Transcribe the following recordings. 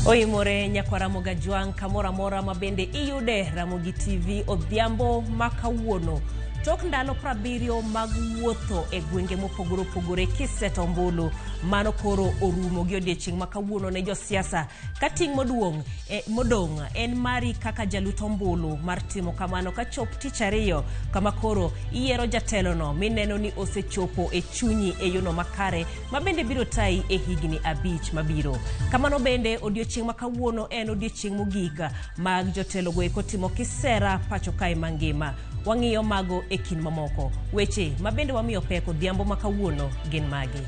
Oimore nyakwa Ramogi Ajwang' kamoro amora ma bende iyude Ramogi TV odhiambo ma kawuono. Tok ndalo 70 mag wuotho e gwenge mopogore opogore kiseto ombulu, mano koro orumo gi odiechieng' ma kawuono ne josiasa. Ka ting' moduong' e, modong' en mari kaka jalut ombulu mar timo kamano kachop tich ariyo kama koro iyiero jatelono mineno ni osechopo e chunyi e yono makare ma bende biro tayi e higni 5 mabiro. Kamano bende odiechieng' ma kawuono en odiechieng' mogik mag jotelogo eko timo kisera pacho kae mangima. Wang'iyo mago e kind mamoko. Weche ma bende wamiyo pek odhiambo ma kawuono gin magi.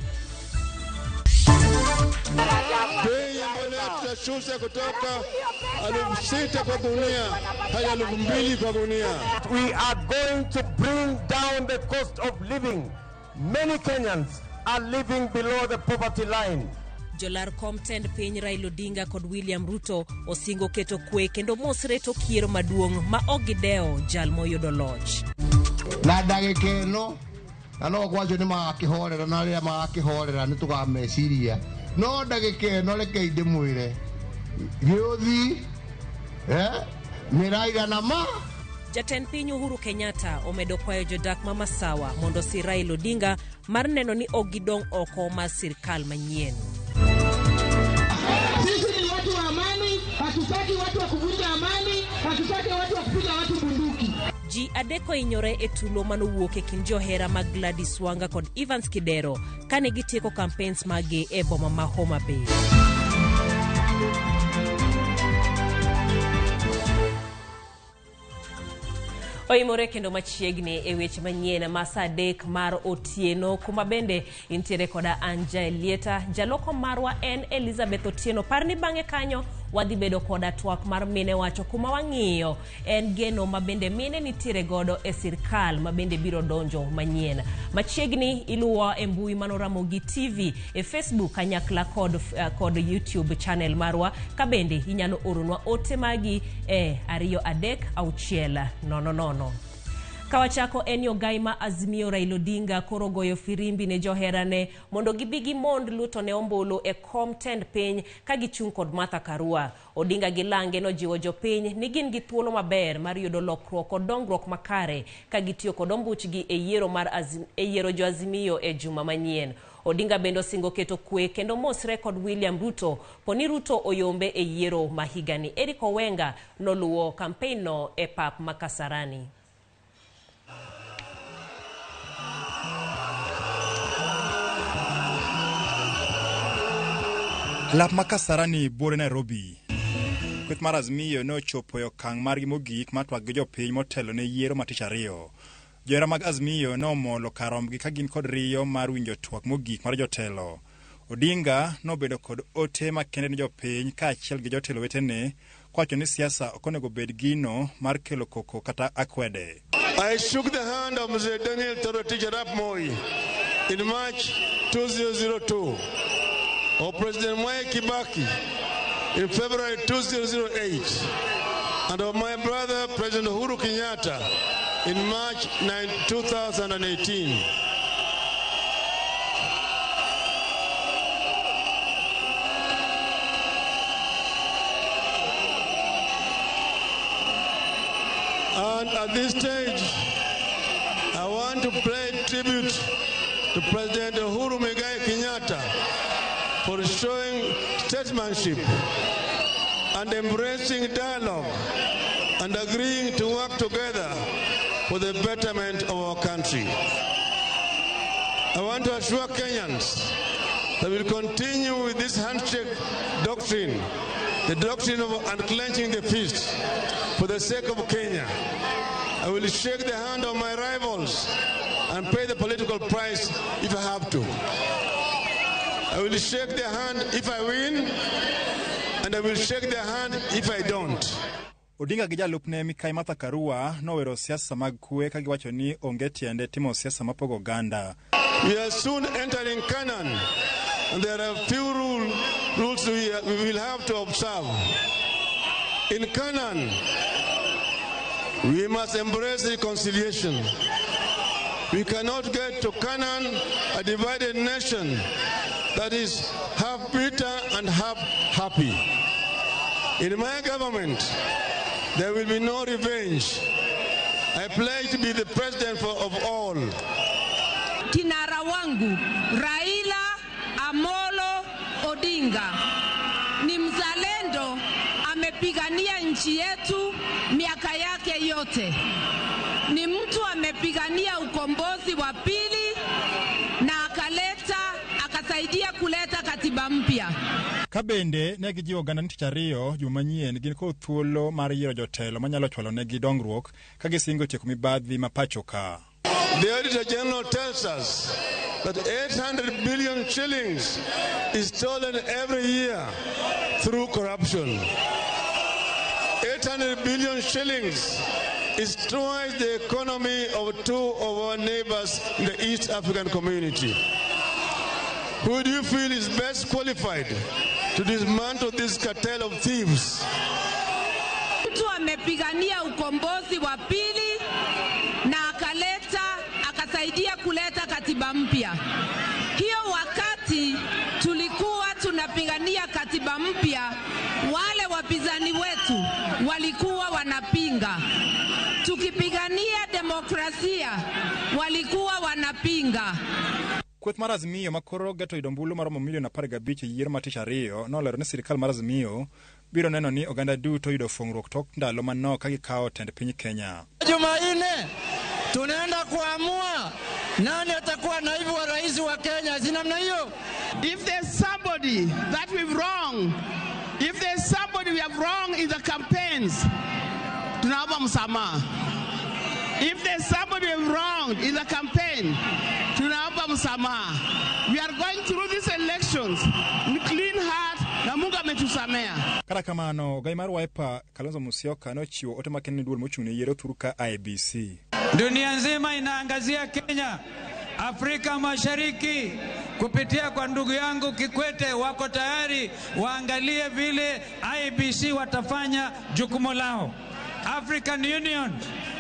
Bei ya mbolea tutashusha kutoka 6,000 kwa gunia hadi 2,000 kwa gunia. We are going to bring down the cost of living. Many Kenyans are living below the poverty line. Jolar kom tend piny Raila Odinga kod William Ruto osingo keto kwe kendo mosre tok yiero maduong' ma ok gidewo jal moyudo loch. Na ndagĩka ĩno na no ngwacio nĩ magakĩhorera na arĩa magakĩhorera nĩ tũkameciria no ndagĩka ĩno rekei ndĩmwĩre gĩũthi nĩ Raila na ma. Jatend piny Uhuru Kenyatta omedo kwayo jodak ma Masawa mondo osir Raila Odinga mar neno ni ok gidong' oko mar sirkal manyien. Sisi ni watu wa amani, hatutaki watu wa kuvunja amani, hatutaki watu wa kupiga watu bunduki. Ji adek ohinyore e tulo manowuok e kind johera mag Gladys Wanga kod Evans Kidero kane gitieko campaigns maggi e boma ma Homa Bay. Oimore kendo machiegni e weche manyien ma saa 3 mar otieno kuma bende intiere koda Anja Elieta. Jaloko marwa en Elizabeth Otieno. Par ni bang'e kanyo wadhi bedo koda twak mar mine wacho kuma wang'iyo en geno ma bende mine nitiere godo e sirkal ma bende biro donjo manyien. Machiegni iluwo e mbui mano Ramogi TV e Facebook kanyakla kod YouTube channel marwa ka bende inyalo oronwa ote magi e 2 3 6 0 0. Kawachako en yogai ma Azimio Raila Odinga koro goyo firimbi ne joherane mondo gibi gimond luto ne ombulu e kom tend piny ka gichung' kod Martha Karua. Odinga gi lange nojiwo jopiny ni gin gi thuolo maber mar yudo lokruok kod dongruok makare ka gitiyo kod ombuchgi e yiero mar e yiero jo Azimio e juma manyien. Odinga bende osingo keto kwe kendo mosre kod William Ruto poni Ruto oyombe e yiero ma higani. Eric Owenga noluwo campaign no e pap ma Kasarani. Lap ma Kasarani buore Nairobi. Kweth mar Azimio ne ochopo e okang' margi mogik mar twak gi jopiny motelo ne yiero ma tich ariyo. Johera mag Azimio ne omolo kar rombgi ka gin kod riyo mar winjo twak mogik mar jotelo. Odinga nobedo kod ote makende ne jopiny kaachiel gi jotelo wetene kowacho ni siasa ok onego bed gino mar kelo koko kata akwede. I shook the hand of Mzee Daniel Toroitich arap Moi in March 2002, of President Mwai Kibaki in February 2008, and of my brother President Uhuru Kenyatta in March 2018. And at this stage, I want to pay tribute to President Uhuru Muigai Kenyatta for showing statesmanship and embracing dialogue and agreeing to work together for the betterment of our country. I want to assure Kenyans that we will continue with this handshake doctrine, the doctrine of unclenching the fist for the sake of Kenya. I will shake the hand of my rivals and pay the political price if I have to. I will shake their hand if I win, and I will shake their hand if I don't. Odinga gi jalupne Mikai Martha Karua nowero siasa mag kwe ka giwacho ni onge tiende timo siasa mapogo oganda. We are soon entering Canaan, and there are few rules we will have to observe. In Canaan, we must embrace reconciliation. We cannot get to Canaan, a divided nation that is half bitter and half happy. In my government, there will be no revenge. I pledge to be the president of all. Kinara wangu Raila Amolo Odinga ni mzalendo, amepigania nchi yetu miaka yake yote. Ni mtu amepigania ukombozi wa pili na akasaidia kuleta katiba mpya. Ka bende ne gijiwo oganda ni tich ariyo juma manyien gin kod thuolo mar yiero jotelo manyalo chwalo negi dongruok ka gisingo tieko mibadhi ma pacho ka. The Auditor General tells us that 800 billion shillings is stolen every year through corruption. 800 billion shillings is twice the economy of two of our neighbors in the East African community. Who do you feel is best qualified to dismantle this cartel of thieves? Mtu amepigania ukombozi wa pili na akasaidia kuleta katiba mpya. Hiyo wakati tulikuwa tunapigania katiba mpya, wale wapinzani wetu walikuwa wanapinga. Tukipigania demokrasia walikuwa wanapinga. Kweth mar Azimio makoro geto yudo ombulu maromo milion 15 e yiero ma tich ariyo nolero ni sirikal mar Azimio biro neno ni oganda duto yudo fong'ruok tok ndalo manok ka gikawo tend piny Kenya. Jumanne tunaenda kuamua nani atakuwa naibu wa rais wa Kenya, si namna hiyo? If there's somebody that we've wrong, if there's somebody we have wrong in the campaigns, tunaomba msamaha. If there's somebody we've wronged in the campaign, tunaomba msamaha. We are going through these elections with clean heart na Mungu ametusamea. Kata kamano, ogai mar Wiper Kalonzo Musyoka nochiwo ote makende ne duol mochung' ne yiero thur ka IEBC. Dunia nzima inaangazia Kenya, Afrika Mashariki kupitia kwa ndugu yangu Kikwete wako tayari waangalie vile IEBC watafanya jukumu lao. African Union,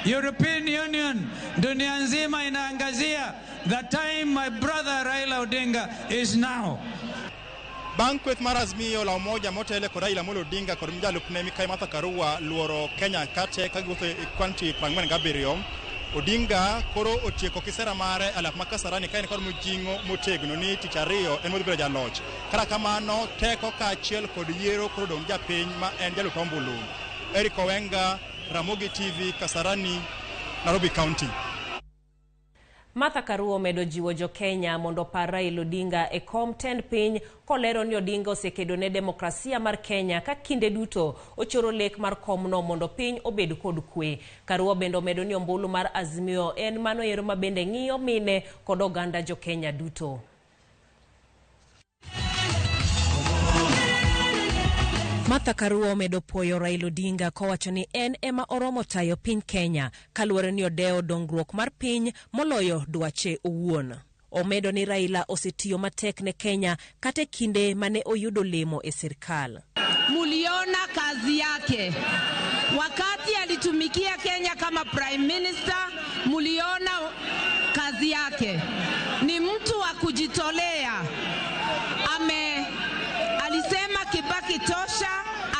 European Union, dunia nzima inaangazia the time my brother Raila Odinga is now. Bang' kweth mar Azimio la Umoja motele kod Raila Amolo Odinga kod jalupne Mikai Martha Karua luoro Kenya kate ka giwuotho e kwanti 47, Odinga koro otieko kisera mare alap ma Kasarani ka en kod mijing'o motegno ni tich ariyo en modhi bedo jaloch. Kata kamano teko kaachiel kod yiero koro odong' japiny ma en jalup ombulu. Eric Owenga, Ramogi TV, Kasarani, Nairobi County. Martha Karua omedo jiwo jo Kenya mondo opar Raila Odinga e kom tend piny kolero ni Odinga osekedo ne demokrasia mar Kenya ka kinde duto ochoro lek mar komno mondo piny obed kod kwe. Karua bende omedo ni ombulu mar Azimio en mano ero ma bende ng'iyo mine kod oganda jo Kenya duto. Martha Karua omedo puoyo Raila Odinga kowacho ni en ema oromo tayo piny Kenya kaluwore ni odewo dongruok mar piny moloyo dwache owuon. Omedo ni Raila osetiyo matek ne Kenya kata e kinde mane oyudo lemo e sirkal. Muliona kazi yake wakati alitumikia Kenya kama prime minister, muliona kazi yake. Ni mtu wa kujitolea. Alisema Kibaki tosha,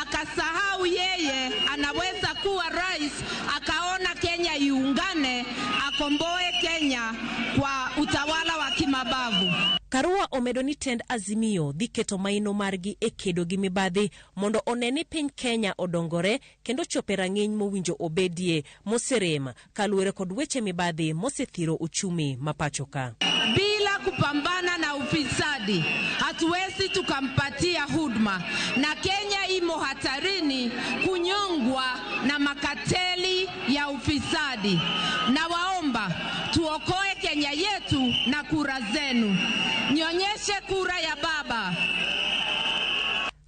akasahau yeye anaweza kuwa rais, akaona Kenya iungane, akomboe Kenya kwa utawala wa kimabavu. Karua omedo ni tend Azimio dhi keto maino margi e kedo gi mibadhi mondo one ni piny Kenya odongore kendo chope rang'iny mowinjo obedie moserem kaluwore kod weche mibadhi mosethiro uchumi ma pacho ka. Bila kupambana na ufisadi hatuwezi tukampatia huduma, na Kenya imo hatarini kunyongwa na makateli ya ufisadi. Na waomba tuokoe Kenya yetu na kura zenu. Nionyeshe kura ya baba.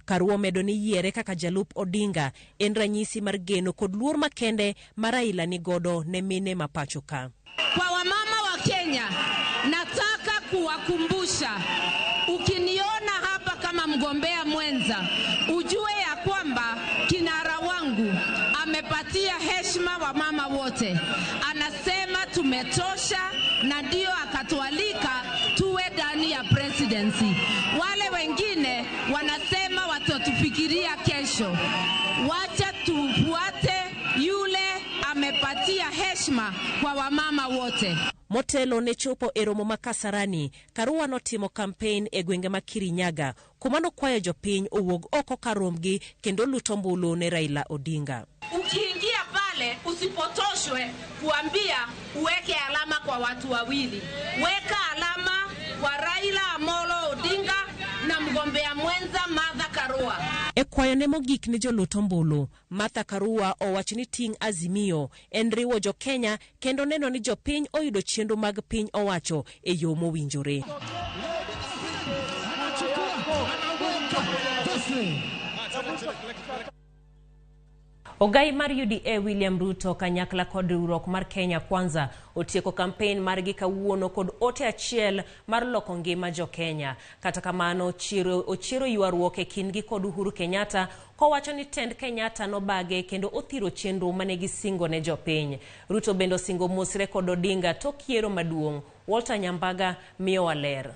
Karua omedo ni yiere kaka jalup Odinga en ranyisi mar geno kod luor makende ma Raila ni godo ne mine ma pacho ka. Kwa wamama wa Kenya, nataka kuwakumbusha, ukiniona hapa kama mgombea mwenza, ujue ya kwamba kinara wangu amepatia heshima wamama wote. Anasema tumetosha na ndio akatualika tuwe ndani ya presidency. Wale wengine wanasema watatufikiria kesho. Tunapatia heshima kwa wamama wote. Motelo ne chopo e romo ma Kasarani, Karua notimo kampen e gwenge ma Kirinyaga, kuma nokwayo jopiny owuog oko kar rombgi kendo luto ombulu ne Raila Odinga. Ukiingia pale usipotoshwe kuambia uweke alama kwa watu wawili. Weka alama kwa Raila Amolo Odinga na mgombea mwenza Martha Karua. E kwayone mogik ne jolut ombulu, Martha Karua owacho ni ting' Azimio en riwo jo Kenya kendo neno ni jopiny oyudo chenro mag piny owacho e yo mowinjore. Ogai mar UDA William Ruto kanyakla kod riwruok mar Kenya Kwanza otieko kampen margi kawuono kod ote achiel mar loko ngima jo Kenya. Kata kamano ochiero ywaruok e kindgi kod Uhuru Kenyatta kowacho ni tend Kenyatta nobage kendo othiro chenro mane gisingo ne jopiny. Ruto bende osingo mosre kod Odinga tok yiero maduong'. Walter Nyambaga miyowa ler.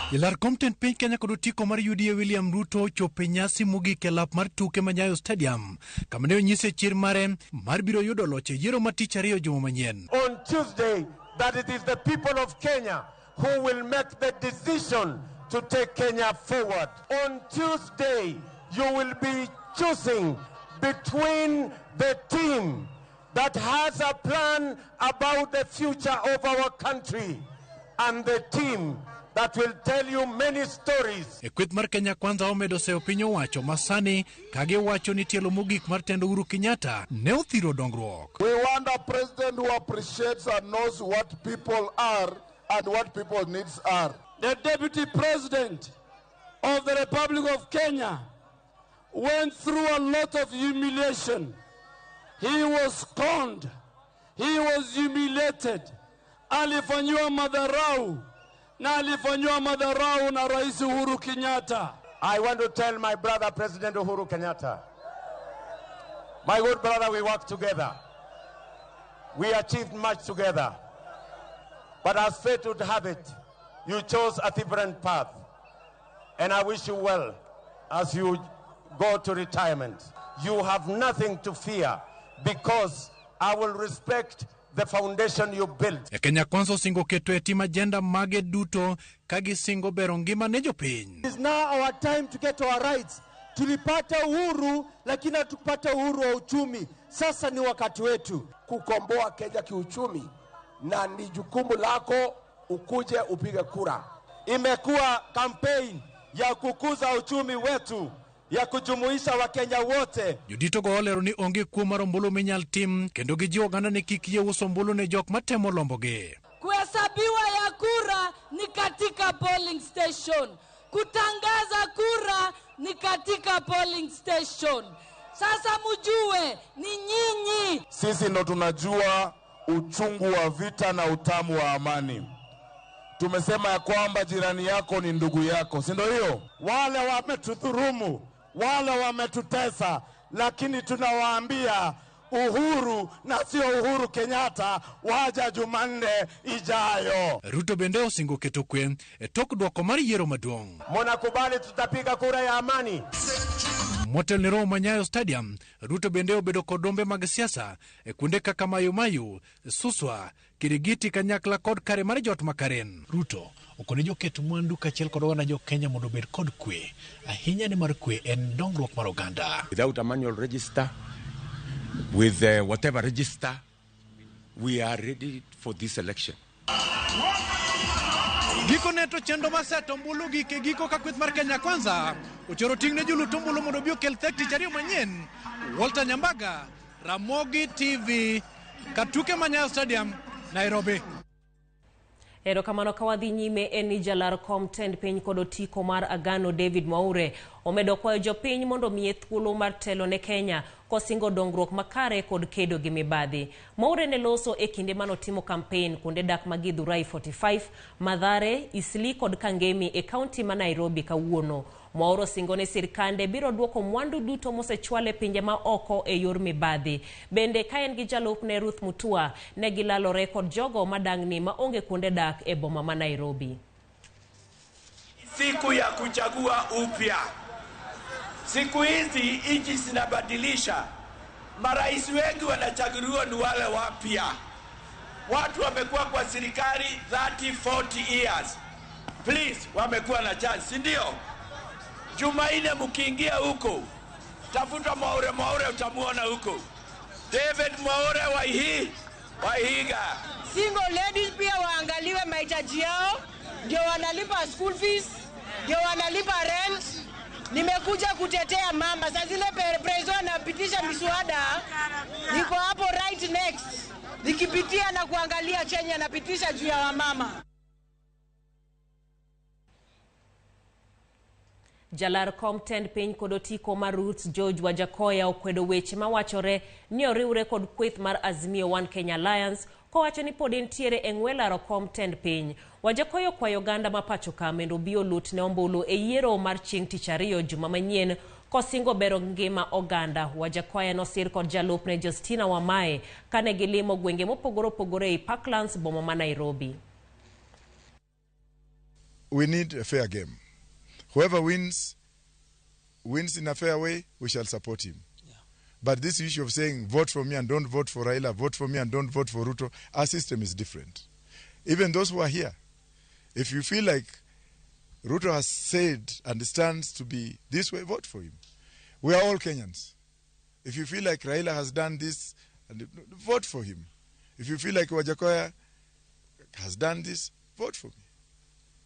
Jalar kom tend piny Kenya kod otiko mar UDA William Ruto ochopo e nyasi mogik e lap mar tuke ma Nyayo Stadium kama ne onyise chir mare mar biro yudo loch e yiero ma tich ariyo juma manyien. On Tuesday, that it is the people of Kenya who will make the decision to take Kenya forward. On Tuesday, you will be choosing between the team that has a plan about the future of our country and the team that will tell you many stories. E kweth mar Kenya Kwanza omedo seyo piny owacho masani ka giwacho ni tielo mogik mar tend Uhuru Kenyatta ne othiro dongruok. We want a president who appreciates and knows what people are and what people's needs are. The deputy president of the Republic of Kenya went through a lot of humiliation. He was scorned. He was humiliated. Alifanyiwa madharau. Na alifanyiwa madharau na Rais Uhuru Kenyatta. I want to tell my brother President Uhuru Kenyatta, my good brother, we work together. We achieved much together. But as fate would have it, you chose a different path. And I wish you well as you go to retirement. You have nothing to fear because I will respect the foundation you built. E Kenya Kwanza osingo keto e tim agenda mage duto ka gisingo bero ngima ne jopiny. It is now our time to get our rights. Tulipata uhuru lakini hatukupata uhuru wa uchumi. Sasa ni wakati wetu kukomboa Kenya kiuchumi, na ni jukumu lako ukuje upige kura. Imekuwa campaign ya kukuza uchumi wetu, ya kujumuisha Wakenya wote. Jodito go olero ni onge kuo mar ombulu minyal tim kendo gijiwo oganda ni kik yie uso ombulu ne jok matemo lombogi. Kuhesabiwa ya kura ni katika polling station. Kutangaza kura ni katika polling station. Sasa mjue ni nyinyi. Sisi ndo tunajua uchungu wa vita na utamu wa amani. Tumesema ya kwamba jirani yako ni ndugu yako, si ndio hiyo? Wale wametudhurumu, wale wametutesa, lakini tunawaambia Uhuru na sio Uhuru Kenyatta waja Jumanne ijayo. Ruto bende osingo keto kwe e tok dwoko mar yiero maduong'. Mnakubali tutapiga kura ya amani. Motelo ne romo ma Nyayo Stadium, Ruto bende obedo kod rombe mag siasa e kuonde kaka Mayu Mayu, Suswa, Kirigiti kanyakla kod kare mar jot ma Karen. Ruto okone joket mwandu kaachiel kod oganda jo Kenya mondo obed kod kwe, ahinya ni mar kwe en dongruok mar oganda. Without a manual register, with whatever register, we are ready for this election. Gikone to chenro mar seto ombulu gik e giko ka kweth mar Kenya Kwanza ochoro ting' ne jolut ombulu mondo obi okel thek tich ariyo manyien. Walter Nyambaga, Ramogi TV, katuke ma Nyayo Stadium, Nairobi. Erokamano ka wadhi nyime en ni jalar kom tend piny kod otiko mar Agano David Mwaure omedo kwayo jopiny mondo omiye thuolo mar telo ne Kenya kosingo dongruok makare kod kedo gi mibadhi. Mwaure ne loso e kinde manotimo kampen kuonde dak mag Githurai 45, Mathare, Eastleigh kod Kangemi e kaunti ma Nairobi kawuono. Mwaure osingo ni sirkande biro duoko mwandu duto mosechwal e pinje ma oko e yor mibadhi. Bende ka en gi jalupne Ruth Mutua ne gilalore kod jogo madangni maonge kuonde dak e boma ma Nairobi. Siku ya kuchagua upya. Siku hizi nchi zinabadilisha. Marais wengi wanachaguliwa ni wale wapya. Watu wamekuwa kwa serikali 30, 40 years. Please, wamekuwa na chance, si ndio? Jumanne mkiingia huko, tafuta Mwaure, Mwaure utamuona huko. David Mwaure Waihiga. Single ladies pia waangaliwe mahitaji yao, ndio wanalipa school fees, ndio wanalipa rent. Nimekuja kutetea mama. Saa zile prezo anapitisha miswada, niko hapo right next nikipitia na kuangalia chenye anapitisha juu ya wamama. Jalar kom tend piny kod otiko mar Roots George Wajackoyah okwedo weche mawachore ni oriwre kod kweth mar Azimio One Kenya Alliance kowacho ni pod entiere e ng'we laro kom tend piny. Wajackoyah okwayo oganda ma pacho ka mondo obi olut ne ombulu e yiero mar chieng' tich ariyo juma manyien kosingo bero ngima oganda. Wajackoyah nosir kod jalupne Justina Wamae kane gilimo gwenge mopogore opogore ei Parklands boma ma Nairobi. We need a fair game. Whoever wins, wins in a fair way, we shall support him. Yeah. But this issue of saying vote for me and don't vote for Raila, vote for me and don't vote for Ruto, our system is different. Even those who are here, if you feel like Ruto has said and stands to be this way, vote for him. We are all Kenyans. If you feel like Raila has done this, vote for him. If you feel like Wajackoyah has done this, vote for me.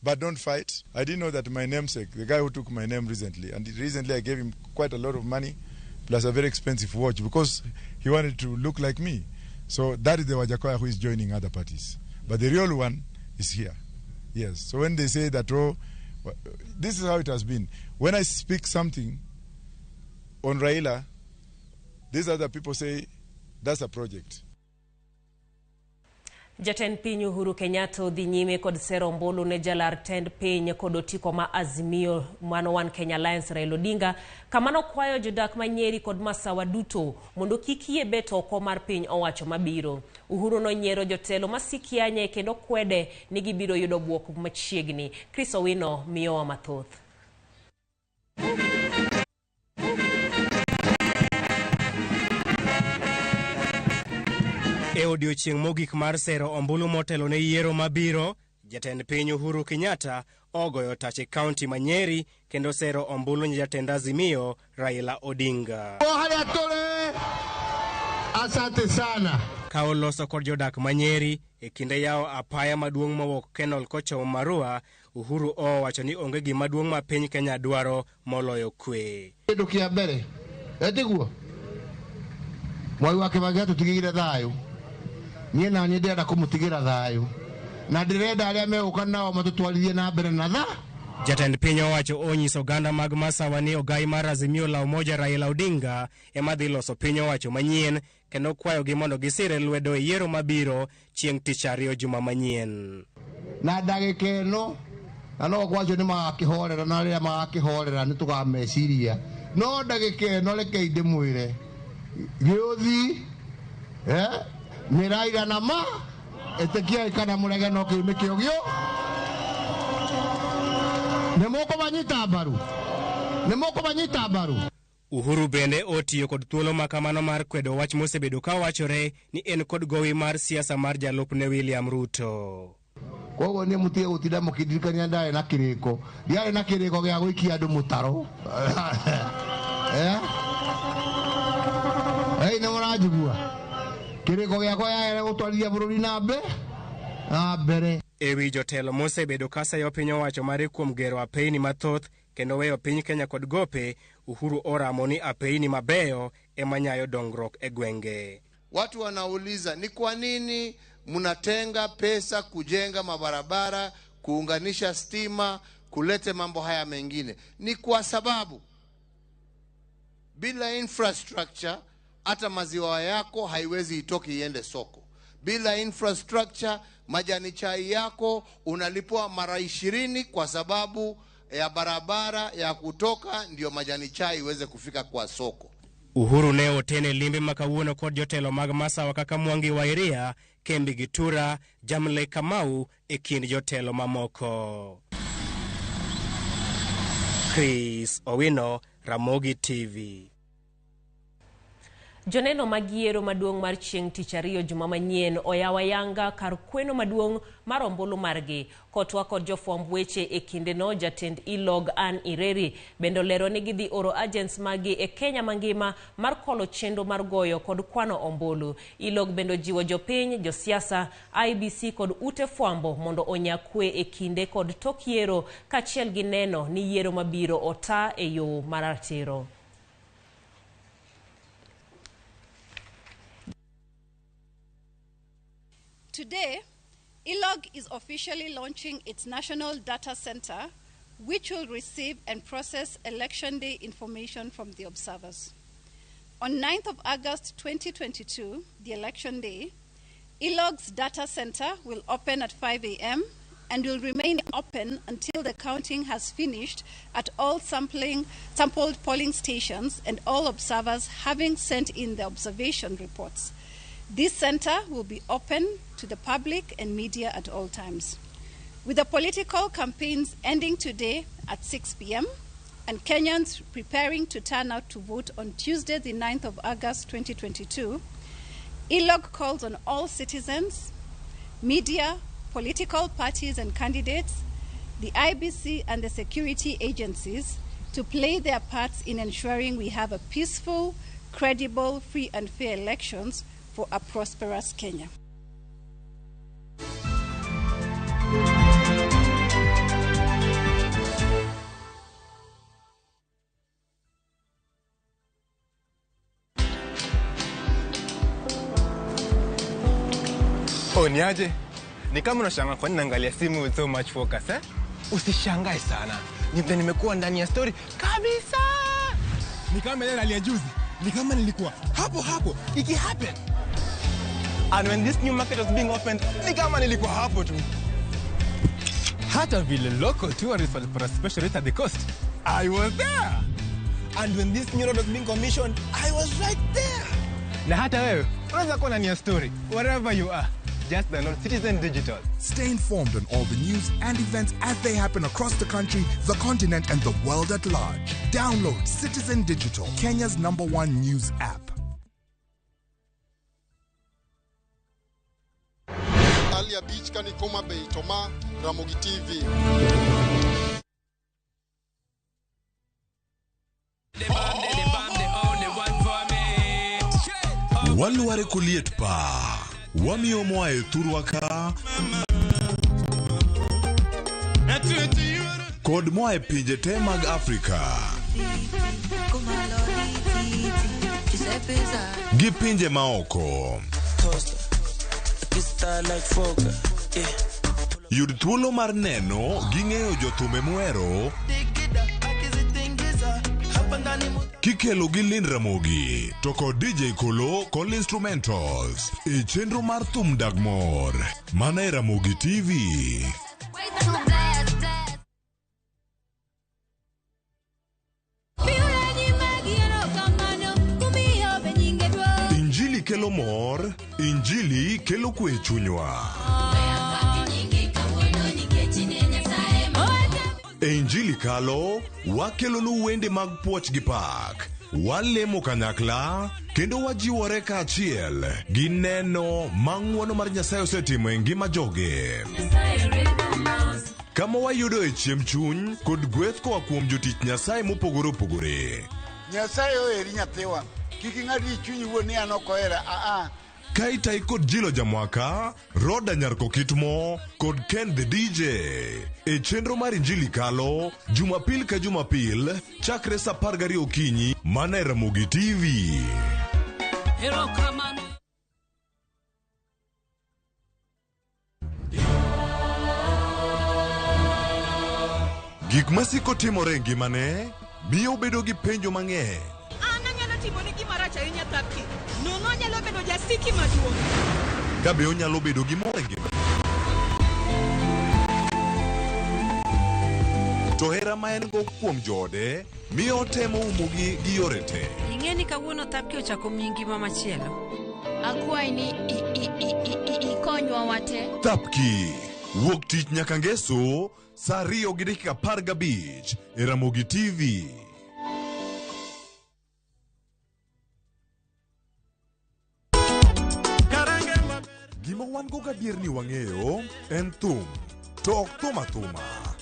But don't fight. I didn't know that my namesake, the guy who took my name recently, and recently I gave him quite a lot of money, plus a very expensive watch, because he wanted to look like me. So that is the Wajackoyah who is joining other parties. But the real one is here. Yes. So when they say that, oh, this is how it has been. When I speak something on Raila, these other people say, that's a project. Jatend piny Uhuru Kenyatta odhi nyime kod sero ombulu ne jalar tend piny kod otiko ma Azimio mano One Kenya Alliance Raila Odinga kamano kwayo jodak ma Nyeri kod Masawa duto mondo kik yie bet oko mar piny owacho mabiro. Uhuru nonyiero jotelo ma sikianye kendo kwede ni gibiro yudo bwok machiegni. Chris Owino miyowa mathoth. E odiochieng' mogik mar sero ombulu motelo ne yiero mabiro, jatend piny Uhuru Kenyatta ogoyo tach e kaunti ma Nyeri kendo sero ombulu ne jatend Azimio Raila Odinga. Asante sana. Ka oloso kod jodak ma Nyeri e kinde yawo apaya maduong' mowuok Kenol kochomo Marua, Uhuru owacho ni onge gima duong' ma piny Kenya dwaro moloyo kwe. Kĩndũ kĩa mbere, etiguo Mwai wa Kibaki atũtigĩire thayũ. Niĩ na niĩ ndĩrenda kũmũtigĩra thayũ na ndĩrenda arĩa megũka nao matũtwarithie na mbere na tha. Jatend piny owacho onyiso oganda mag Masawa ni ogai mar Azimio la Umoja Raila Odinga ema dhi loso piny owacho manyien kendo kwayogi mondo gisire lwedo e yiero mabiro chieng' tich ariyo juma manyien. Na ndagĩka ĩno na no ngwacio nĩ magakĩhorera na arĩa magakĩhorera nĩ tũkameciria no ndagĩka ĩno rekei ndĩmwĩre gĩũthi nĩ Raila na ma ĩtĩkiai kana mũrege no kĩu nĩkĩo gĩo nĩ mũkũmanyita mbaru nĩ mũkũmanyita mbaru. Uhuru bende otiyo kod thuolo ma kamano mar kwedo wach mosebedo ka wachore ni en kod gowi mar siasa mar jalupne William Ruto. Koguo niĩ mũtige gũtinda mũkĩndirikania ndarĩ na kĩrĩko ndiarĩ na kĩrĩko gĩa gũikia andũ mũtaro. Ei nĩ mũranjigua kĩrĩko gĩakwa yagere gũtwarithia bũrũri na mbere. Ewi jotelo mosebedo ka sayo piny owacho mare kuom gero apeyni mathoth kendo weyo piny Kenya kod gope, Uhuru oramo ni apeyni mabeyo ema nyayo dongruok e gwenge. Watu wanauliza ni kwa nini mnatenga pesa kujenga mabarabara, kuunganisha stima, kulete mambo haya mengine. Ni kwa sababu bila infrastructure hata maziwa yako haiwezi itoke iende soko. Bila infrastructure majani chai yako unalipwa mara 20 kwa sababu ya barabara ya kutoka ndio majani chai iweze kufika kwa soko. Uhuru ne otene limbe ma kawuono kod jotelo mag Masawa kaka Mwangi wa Iria, Kembi Gitura, Jamle Kamau e kind jotelo mamoko. Chris Owino, Ramogi TV. Joneno mag yiero maduong' mar chieng' tich ariyo juma manyien oyawo ayanga kar kweno maduong' mar ombulu margi. Kotwa kod jofwamb weche e kindeno, jatend ILOG Ann Ireri bende olero ni gidhi oro agents maggi e Kenya mangima mar kolo chenro mar goyo kod kwano ombulu. ILOG bende ojiwo jopiny, josiasa, IEBC kod ute fwambo mondo onya kwe e kinde kod tok yiero kaachiel gi neno ni yiero mabiro ota e yo maratiro. Today, ILOG is officially launching its National Data Center, which will receive and process Election Day information from the observers. On 9th of August 2022, the Election Day, ILOG's data center will open at 5 a.m. and will remain open until the counting has finished at all sampled polling stations and all observers having sent in their observation reports. This center will be open to the public and media at all times. With the political campaigns ending today at 6 p.m. and Kenyans preparing to turn out to vote on Tuesday, the 9th of August 2022, ILOG calls on all citizens, media, political parties and candidates, the IBC and the security agencies to play their parts in ensuring we have a peaceful, credible, free and fair elections for a prosperous Kenya. Oh, niaje? Ni kama unashangaa kwa nini naangalia simu with so much focus, eh? Usishangae sana. Ni vile nimekuwa ndani ya story kabisa. Ni kama ile hali ya juzi. Ni kama nilikuwa hapo hapo iki happen. And when this new market was being opened, ni kama nilikuwa hapo tu. Hata vile local tourists walipata special rate at the coast, I was there. And when this new road was being commissioned, I was right there. Na hata wewe unaweza kuwa ndani ya story wherever you are. Just download Citizen Digital. Stay informed on all the news and events as they happen across the country, the continent, and the world at large. Download Citizen Digital, Kenya's #1 news app. Alia Beach Kanikoma Bay Toma, Ramogi TV. Walware kuliet pa. Wamiyo moa e thurwa ka kod moa e pinje te mag Afrika gi pinje maoko. Yud thuolo mar neno gi ng'eyo jothumbe muhero kikelo gi Lynn Ramogi to kod DJ Kolo kod instrumentals e chenro mar thum dag mor mana e Ramogi TV. Injili kelo mor, Injili kelo kwe chunywa. E Injili kalo, wakelonu wende mag puoch gi pak, walemo kanyakla, kendo wajiwore kaachiel gi neno ma ng'wono mar Nyasaye osetimo e ngima joge. Kama wayudo e chiemb chuny kod gweth koa kuom jotich Nyasaye mopogore opogore. Nyasaye oheri nyathiwa, kik ing'ad gi chunyi wuon ni an ok ohera, aa. Kaitai kod Jilo Jamwaka, Roda Nyarko Kitmo kod Ken the DJ. E chenro mar Injili kalo, Jumapil ka Jumapil, chakre saa 12 okinyi, mana e Ramogi TV. Gik masiko timore e ngimane miyo obedo gi penjo mang'eny. An anyalo timoni gima rach ahinya Thapki. Nono anyalo bedo jasiki maduong'. Ka be onyalo bedo gi mor e ngimane. To hera ma en go kuom joode miyo otemo umogi gi yore te. Ing'e ni kawuono Thapki ochako miyi ngima machielo. Akwayi ni ikonywa wate. Thapki wuok tich nyaka ngeso saa 2:15 e Ramogi TV. Gima wan go gadier ni wang'eyo en thum. To ok thum athuma,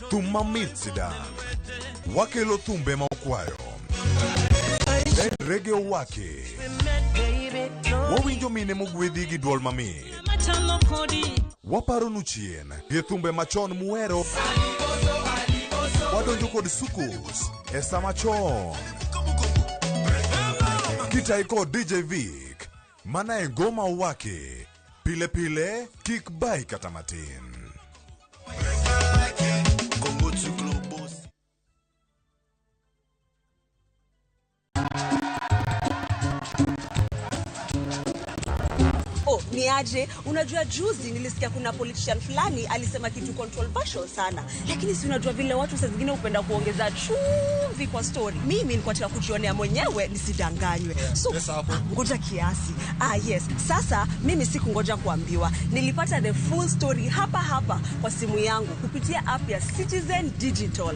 thum mamit sidang'. Wakelo thumbe ma okwayo. En reggae owaki. Wawinjo mine mogwedhi gi duol mamit. Waparonu chien gi thumbe machon muhero. Wadonjo kod soukous e sama chon. Kitai kod DJ Vic, mana e ngoma owaki. Pile pile, kik bai kata matin. Oh, ni aje? Unajua juzi nilisikia kuna politician fulani alisema kitu controversial sana. Lakini si unajua vile watu saa zingine hupenda kuongeza chumvi kwa story. Mimi nilikuwa nataka kujionea mwenyewe nisidanganywe. So, ngoja kiasi. Ah, yes. Sasa mimi sikungoja kuambiwa. Nilipata the full story hapa hapa kwa simu yangu kupitia app ya Citizen Digital.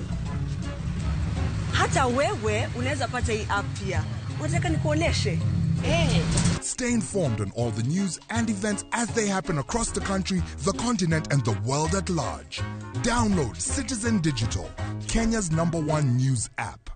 Hata wewe unaweza pata hii app pia. Unataka nikuoneshe? Hey. Stay informed on all the news and events as they happen across the country, the continent, and the world at large. Download Citizen Digital, Kenya's #1 news app.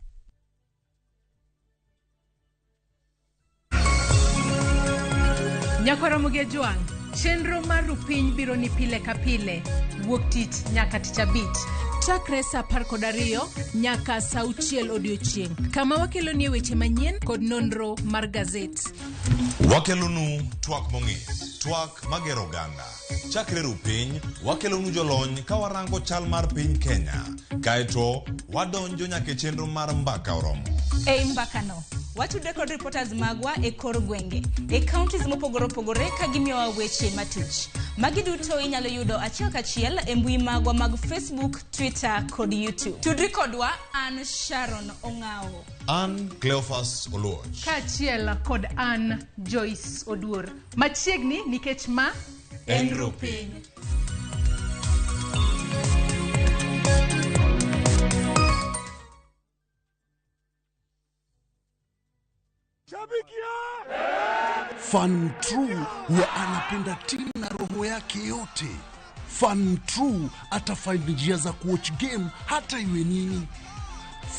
Nyakwaromogi Ojwang', chenro mar Rupiny biro ni pile ka pile, wuok tich nyaka tich abich. Chakre saa 12 nyaka saa 6 odiochieng', kama wakelonie weche manyien kod nonro mar gazet. Wakelonu twak mong'ith, twak magero oganda. Chakre Rupiny, wakelonu jolony ka warango chal mar piny Kenya. Kaeto, wadonjo nyaka e chenro mar mbaka oromo. Ei mbakano, watudre kod reporters magwa e kor gwenge, e counties mopogore opogore ka gimiyowa weche matuch. Magi duto inyalo yudo achiel kachiel e mbui magwa mag Facebook, Twitter kod YouTube. Tudri kodwa an Sharon Ong'awo. An Cleophas Oluoch. Kaachiel kod an Joyce Oduor. Machiegni nikech ma en Rupiny. Fan True huwa anapenda timu na roho yake yote. Fan True atafind njia za kuwatch game hata iwe nini.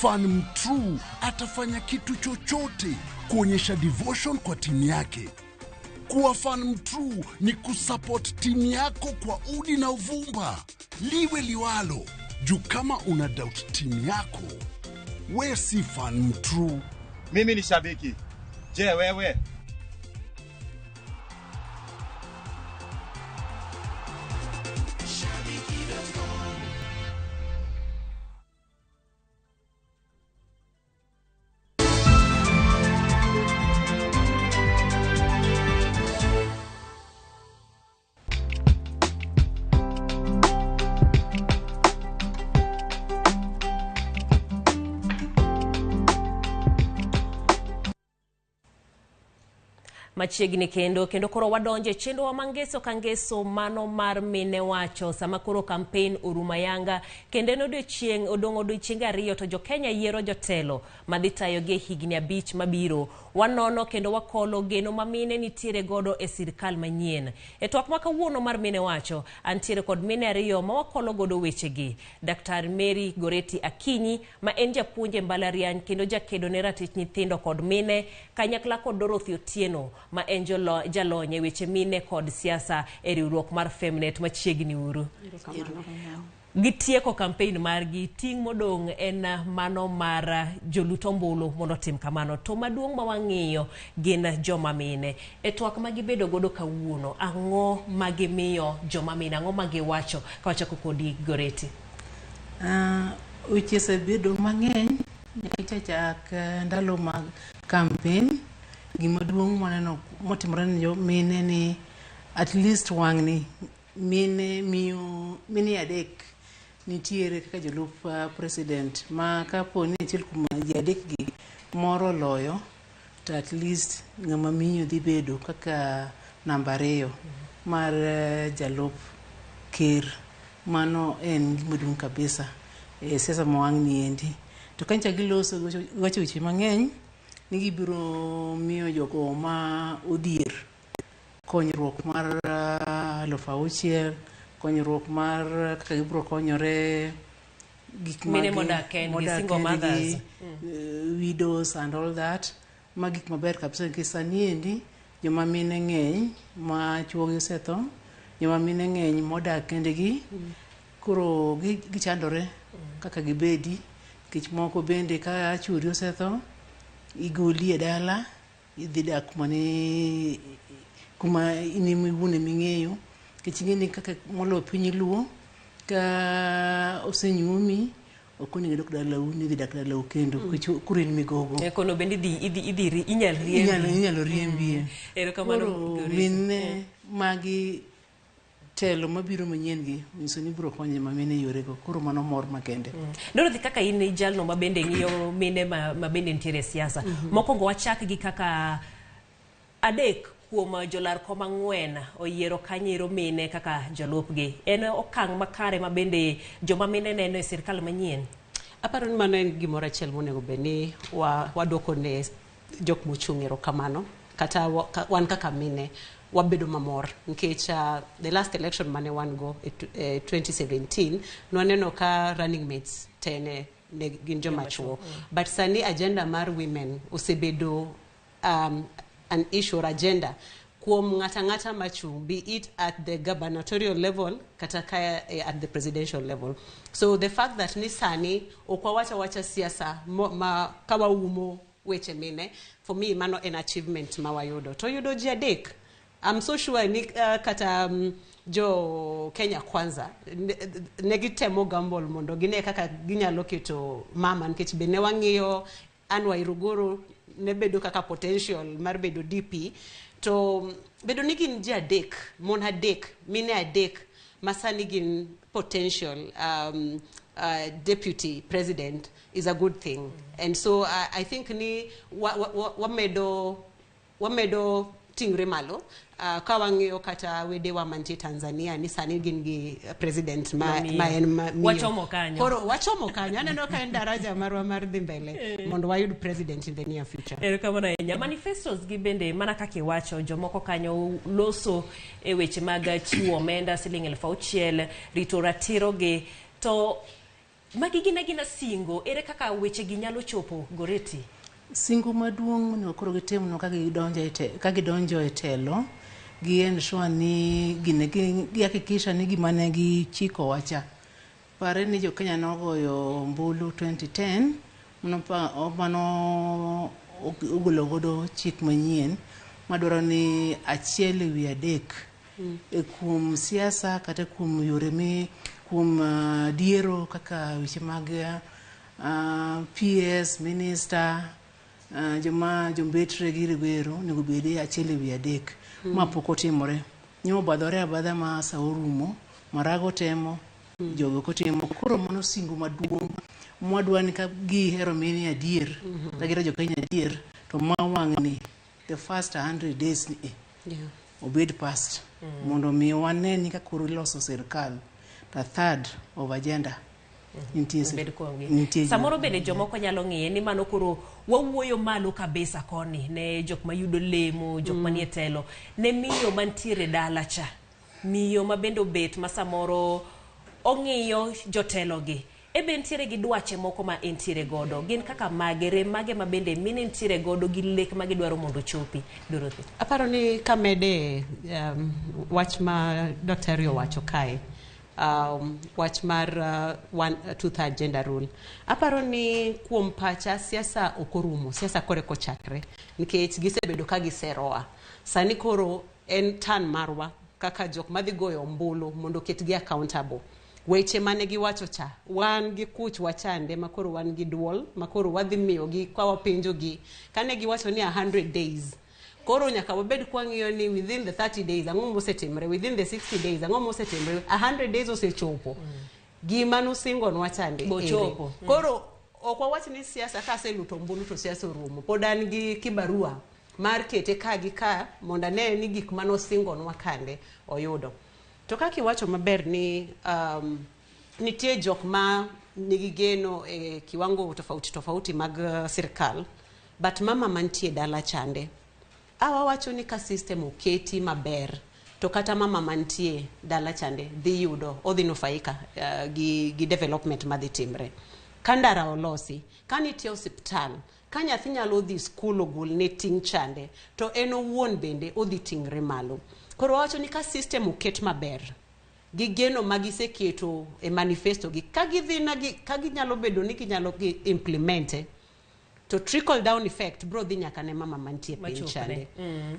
Fan True atafanya kitu chochote kuonyesha devotion kwa timu yake. Kuwa fan true ni kusupport timu yako kwa udi na uvumba, liwe liwalo. Juu kama una doubt timu yako, we si fan true. Mimi ni shabiki. Je, wewe? Machiegni kendo koro wadonje chenro wa mangeso kangeso mano mar mine wacho sama koro campaign orumo yanga kendo en odiochieng' odong' odiochienge ariyo to jo Kenya yiero jotelo madhi tayogi e higni 5 mabiro. Wanono kendo wakolo geno ma mine nitiere godo e sirikal manyien. E twak ma kawuono mar mine wacho antiere kod mine ariyo ma wakolo godo wechegi. Dr. Mary Goretti Akinyi ma en japuonj e mbalariany kendo jakedo ne ratich nyithindo kod mine kanyakla kod Dorothy Otieno ma en jalony e weche mine kod siasa e riwruok mar Femnet. Machiegni uru. Gitieko campaign margi, ting' modong' en mano mar jolut ombulu mondo otim kamano. To maduong' ma wang'iyo gin joma mine. E twak ma gibedo godo kawuono, ang'o ma gimiyo joma mine, ang'o ma giwacho? Ka wachako kodi Goretti. Weche osebedo mang'eny nyaka chak ndalo mag campaign. Gima duong' maneno motimore ne jomine ni at least wang'ni mine miyo mine adek nitiere kaka jolup president ma kapo ni achiel kuom ji adek gi moro oloyo to at least ng'ama miyo dhi bedo kaka namba 2 mar jalup ker. Mano en gima duong' kabisa e siasa ma wang'ni endi. To kancha giloso giwacho weche mang'eny ni gibiro miyo jogo ma odhier konyruok mar 6,000, konyruok mar kaka gibiro konyore gik Mine modak kendgi, modak single kendgi, mothers. Widows and all that. Ma gik maber kabisa nikech sani endi joma mine ng'eny ma chuogi osetho, joma mine ng'eny modak kendgi, koro gichandore kaka gibedi nikech moko bende ka chuori osetho igoli e dala idhi dak kuma ni kuma in ema iwuon ema ing'eyo nikech ing'e ni kaka moloyo piny luo ka osenyuomi ok onego idok dalau ni idhi dak dalau kendo nikech koro in migogo. Kono bende idhi inyal riembi. Inyalo riembie. Erokamano, Koro Goreti. mine magi telo mabiro manyien gi nyiso ni biro konyo joma mine e yorego koro mano mor makende. Dorothy, kaka in jalno ma bende ng'iyo mine ma bende nitiere e siasa. Mokwongo wachak gi kaka adek kuom jolar kom ang'wen oyiero kanyo mine kaka jolupgi. En okang' makare ma bende joma mine neno e sirkal manyien? Aparo ni mano en gimoro achiel monego bed ni waduoko ne jok mochung' erokamano kata wan kaka mine wabedo mamor nikech the last election mane wan go e 2017 nwaneno ka running mates te ne gin joma chuo, but sani agenda mar women osebedo an issue or agenda kuom ng'ata ng'ata machung', be it at the gubernatorial level kata ka at the presidential level. So the fact that ni sani ok wawacha wacha siasa ma ka waumo weche mine, for me mano en achievement ma wayudo to yudo ji adek. I'm so sure ni kata jo Kenya Kwanza ne gitemo gamble mondo gine kaka ginyalo keto mama, nikech be ne wang'iyo Anne Waiguru ne bedo kaka potential mar bedo DP, to bedo ni gin ji adek, mon adek, mine adek ma sani gin potential deputy president is a good thing. And so I think ni wamedo ting're malo ka wang'iyo kata wedewa mantie Tanzania ni sani gin gi president Mamiyo. ma en miyo. Wachomo kanyo. Koro wachomo kanyo. Aneno ka en daraja marwa mar dhi mbele mondo wayud president in the near future. Erokamano ahinya. Manifestos gi bende mana kaka iwacho, jomoko kanyo loso e weche mag chiwo omenda siling 6,000, rito ratiro gi, to magi gin agina singo, ere kaka weche gi nyalo chopo, Goreti? Singo maduong' monego koro gitimno ka gidonjo e telo gi ensure ni gine gi hakikisha ni gima ne gichiko wacha. Pare ni jo Kenya nogoyo ombulu 2010 mano ogolo godo chik manyien madwaro ni 1/3 e kuom siasa kata kuom yore mi kuom diero kaka weche mag PS, minister, joma jombetre gi riwero onego bed e 1/3. Ma pok otimore. Nyo obadhore abadha ma sa orumo, Marago temo, jogo ok otimo. Koro mano singo maduong' mwadwa ni ka gihero mine adier, ka gihero jo Kenya adier, to ma wang'ni the first 100 days ni obed past mondo mi wane ni ka koro iloso sirkal the third of agenda nitie Obed kuomgi. nitie Samoro bende jomoko nyalo ng'iye ni mano koro wawuoyo malo kabisa koni ne jok mayudo lemo, jok manie telo, ne miyo mantiere dala cha, miyo ma bende obet ma samoro ong'iyo jotelo gi. E be nitiere gi dwache moko ma entiere godo, gin kaka mage, rem mage ma bende mine nitiere godo gi lek ma gidwaro mondo ochopi, Dorothy? Aparo ni kamede wach ma Dr. owacho kae, wach mar 2/3 gender rule. Aparo ni kuom pacha siasa ok orumo, siasa kore kochakre nikech gisebedo ka giseroa. Sani koro en tan marwa kaka jok madhi goyo ombulu mondo oketgi accountable. Weche mane giwacho cha, wan gi kuch wachande makoro wan gi duol, makoro wadhi miyogi ka wapenjogi. Kane giwacho ni 100 days, koro nyaka wabed kwang'iyo ni within the 30 days ang'o mosetimre, within the 60 days ang'o mosetimre, 100 days osechopo. Gima nosingonwa chande ere. Bochopo. Koro ok wawach ni siasa kaseluto ombulu to siasa orumo. Pod an gi kibarua mar kete ka gi ka mondo ane ni gik manosingonwa kande oyudo. To kaka iwacho maber ni nitie jok ma nigi geno e kiwango tofauti tofauti mag sirkal, but mama mantie dala chande. Awa wacho ni ka system oketi maber To kata mama mantie dala chande dhi yudo, odhi nufaika gi development madhi timre. Ka ndara olosi, ka nitie osiptal, ka nyathi nyalo dhi skul ogol ne ting' chande, to en owuon bende odhi ting're malo. Koro wawacho ni ka system oket maber, gi geno ma giseketo e manifesto gi, ka gidhi na gi, ka ginyalo bedo ni ginyalo gi implement to trickle down effect bro dhi nyaka ne mama mantie piny Machopne. chande.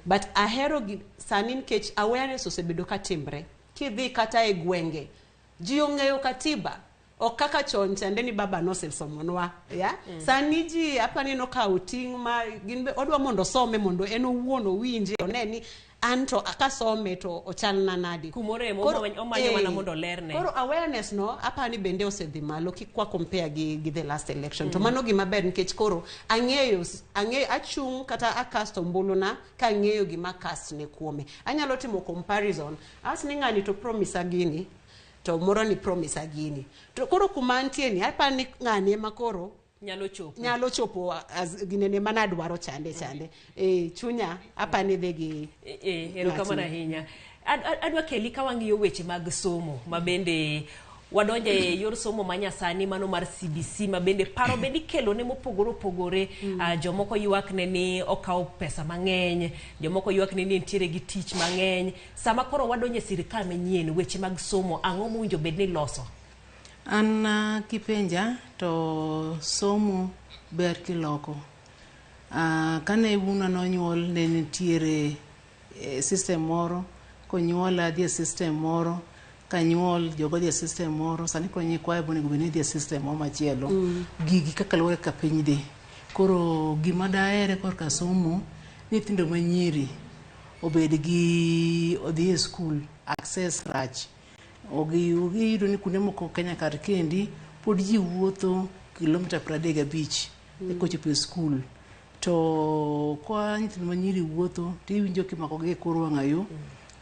But ahero gi sani nikech awareness osebedo ka timre. Kidhi kata e gwenge, ji ong'eyo katiba. Ok kaka chon chande ni baba nosesomonwa, ya? Sani ji apani nokawo ting' ma gin be odwa mondo osome mondo en owuon owinje one ni an to kasome to ochalna nadi. Kumoremo, Koro- omanyo mana mondo olerne. Koro awareness no apani bende osedhi malo kik wa compare gi the last election. To mano gima ber nikech koro ang'eyo achung' kata acast ombulu na ka ang'eyo gima cast ne kuome. Anyalo timo comparison. Awach ni ng'ani to promise gini, to moro ni promise gini. To koro kuma antie ni apani ng'ani ema koro nyalo chopo. Nyalo chopo as ginene mana dwaro chande chande. Chunya apani dhi gi Erokamano ng'atni. ahinya. Adwa keli ka wang'iyo weche mag somo ma bende wadonjo e yor somo ma nyasani mano mar CBC ma bende paro bende ikelo ne mopogore opogore. Jomoko ywak ne ni okawo pesa mang'eny, jomoko ywak ne ni nitiere gi tich mang'eny. Sama koro wadonjo e sirikal manyien, weche mag somo ang'o mowinjo bed ni loso? An kipenja to somo ber kiloko. Kane wuonwa nonyuol ne nitiere system moro, konyuola dhi e system moro, kanyuol jogo dhi e system moro, sani koro nyikwayo be onego bed ni dhi e system moro machielo. Gigi kaka luwore kaka piny dhi. Koro gima dahere korka somo, nyithindo manyiri obed gi odhi e skul, access rach. Iyudo ni kuonde moko Kenya kar kendi pod ji wuotho kilomita 35 eka ochopo e skul. To kwa nyithindo manyiri wuotho tiwinjo kimakogi e kor wang'a yo,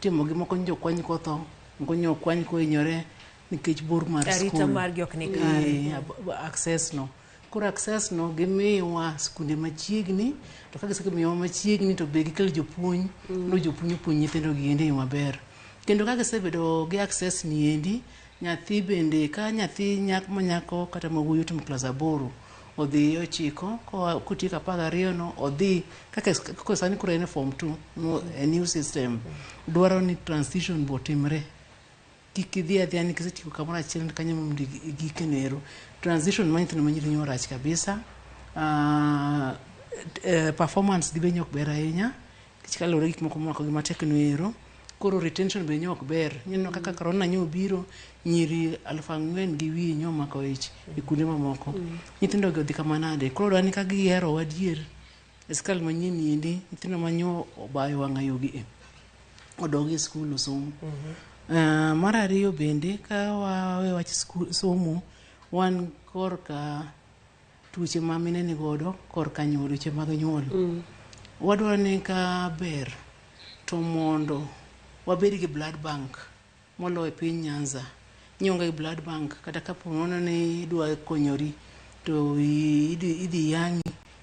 timogi moko nyocha okwany kotho, moko nyocha okwany kohinyore nikech bor mar Arita skul. margi ok ni kare. Access no. Koro access no gimiyowa skunde machiegni, to ka gisemiyowa machiegni to be gikel jopuonj, mondo jopuonj opuonj nyithindo gi endi e yo maber. Kendo ka gisebedo gi access ni endi, nyathi bende ka nyathi manyako kata ma wuoyi otimo klas 8, odhi 9, kotieko 12 no, odhi, kaka sani koro en e form 2, no, a new system, dwaro ni transition bo timre. Kik idhi adhiya ni kisetieko kamoro achiel kanyo mondo igik nero. Transition mar nyithindo manyiri nyo rach kabisa. Performance gi be nyo ok ber ahinya, nikech kaluwore gi gik moko momako gi matek no ero. Koro retention be nyo ok ber. Ineno kaka corona nyo obiro, nyiri 4,000 gi wiye nyo omako ich e kuonde mamoko. Nyithindo gi odhi kama nade? Koro dwani ka gihero adier, e sirkal manyien endi, nyithindo manyo obayo wang'a yo gi e, odog e skul osom. Mar ariyo bende, ka wawe wach somo, wan korka tuoche ma mine ni godo, korka nyuol, weche mag nyuol. Wadwaro ni ka ber to mondo wabed gi blood bank moloyo e piny Nyanza. Nionge gi blood bank, kata kapo nono ni idwa konyori, to idhi yang'i,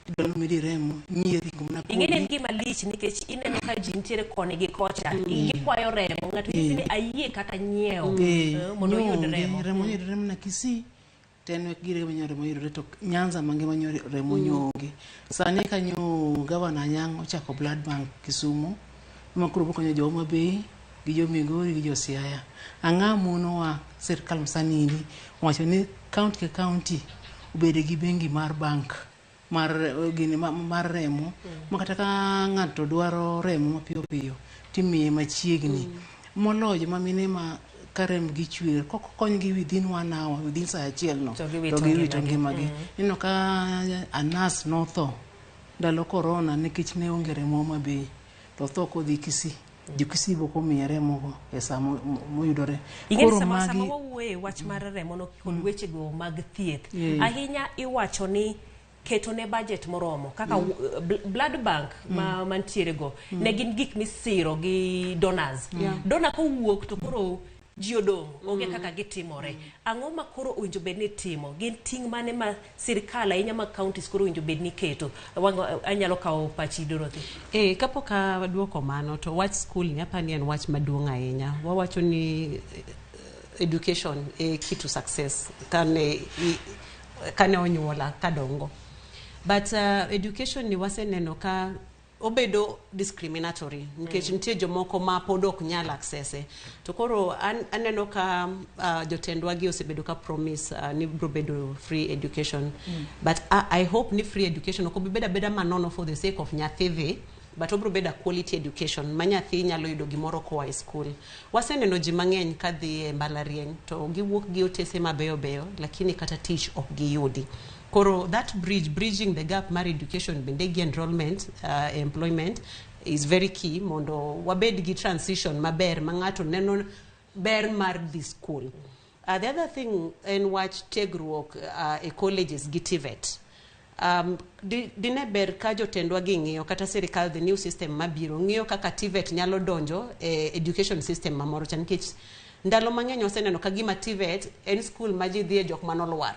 idwa ni remo, nyieri mana Ing'e ni en kodi. gima lich nikech ineno ka ji nitiere koni gi kocha, gikwayo remo, ng'ato nyisi ni ayie kata nyiewo, mondo oyud Nionge, remo. Remo yudore mana Kisii, to en gire ma remo yudore to Nyanza mangima nyo remo nyoonge. Sani kanyo gavana Anyang' ochako blood bank Kisumu, ma koro konyo jo Homa Bay gi jo Migori gi jo Siaya. Ang'o monowa sirkal masani ni wacho ni county ka county obed gi bengi mar bank mar gini mar remo, ma kata ka ng'ato dwaro remo mapiyo piyo timiye machiegni. Moloyo joma mine ma ka rembgi chwer, kok okonygi within 1 hour, within saa achiel no, To giwito to giwito ngimagi. ngimagi. Ineno ka Anas notho ndalo corona nikech ne onge remo Homa Bay, to otho kodhi Kisii. Jo Kisii bok omiye remo go e saa moyudore. Ing'e ni Koro sama wawuoye e wach mar remo no kod wechego mag thieth, ahinya iwacho ni keto ne budget moromo kaka blood bank mantiere go, ne gin gik misiro gi donors. Donor kowuok to koro Ji odong' onge kaka gitimore. Ang'o ma koro owinjo bed ni timo? Gin ting' mane ma sirikal ahinya mag counties koro owinjo bed ni keto? Wang' anyalo kawo pachi Dorothy. Kapok aduoko mano to wach school ni apani en wach maduong' ahinya. Wawacho ni education e key to success kane onyuola kadongo. But education ni waseneno ka obedo discriminatory nikech nitie jomoko ma pod ok nyal access e. To koro aneno ka jotendwa gi osebedo ka promise ni biro bedo free education. But I hope ni free education ok obi bedo abeda manono for the sake of nyathi dhi, but obiro bedo a quality education ma nyathi nyalo yudo gimoro koa e school. Waseneno ji mang'eny ka dhi e mbalariany to giwuok gi otese mabeyo beyo, lakini kata tich ok giyudi. Koro that bridge, bridging the gap mar education bende gi enrollment, employment is very key mondo wabed gi transition maber ma ng'ato neno ber mar dhi school. The other thing en wach tiegruok e colleges gi TVET. Dine ber ka jotendwa gi ng'iyo kata sirikal, the new system mabiro ng'iyo kaka TVET nyalo donjo e education system mamoro cha, nikech ndalo mang'eny waseneno ka gima TVET en school ma ji dhiye jok manolwar.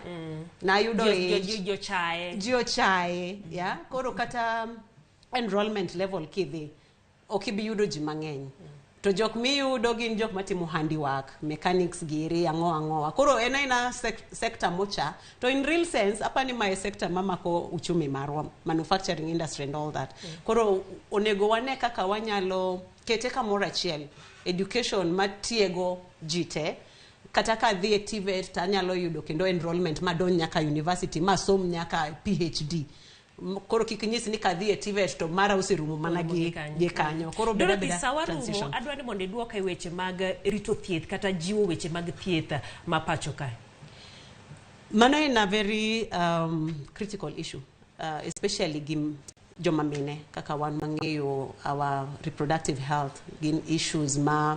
Nayudo ich. Ji ochaye. Ji ochaye, yeah? Koro kata enrollment level kidhi, ok ibi yudo ji mang'eny. To jok miyudo gin jok matimo handiwork, mechanics giri, ang'o ang'owa. Koro en aina sector mocha. To in real sense, apani mae sector mamako uchumi marwa, manufacturing industry and all that. Koro onego wane kaka wanyalo kete kamoro achiel, education matiego ji te, kata ka adhi e TVET to anyalo yudo kendo enrollment madonj nyaka university, masom nyaka PhD. Koro kik nyis ni kadhi e TVET to mara oserumo mana Orumo gi kanyo. Gi kanyo. Koro beda Dorothy, beda sawa rumo, transition. Adwa ni mondo iduoka e weche mag rito thieth kata jiwo weche mag thieth ma pacho kae. Mano en a very critical issue, especially gi joma mine kaka wan mang'eyo our reproductive health gin issues ma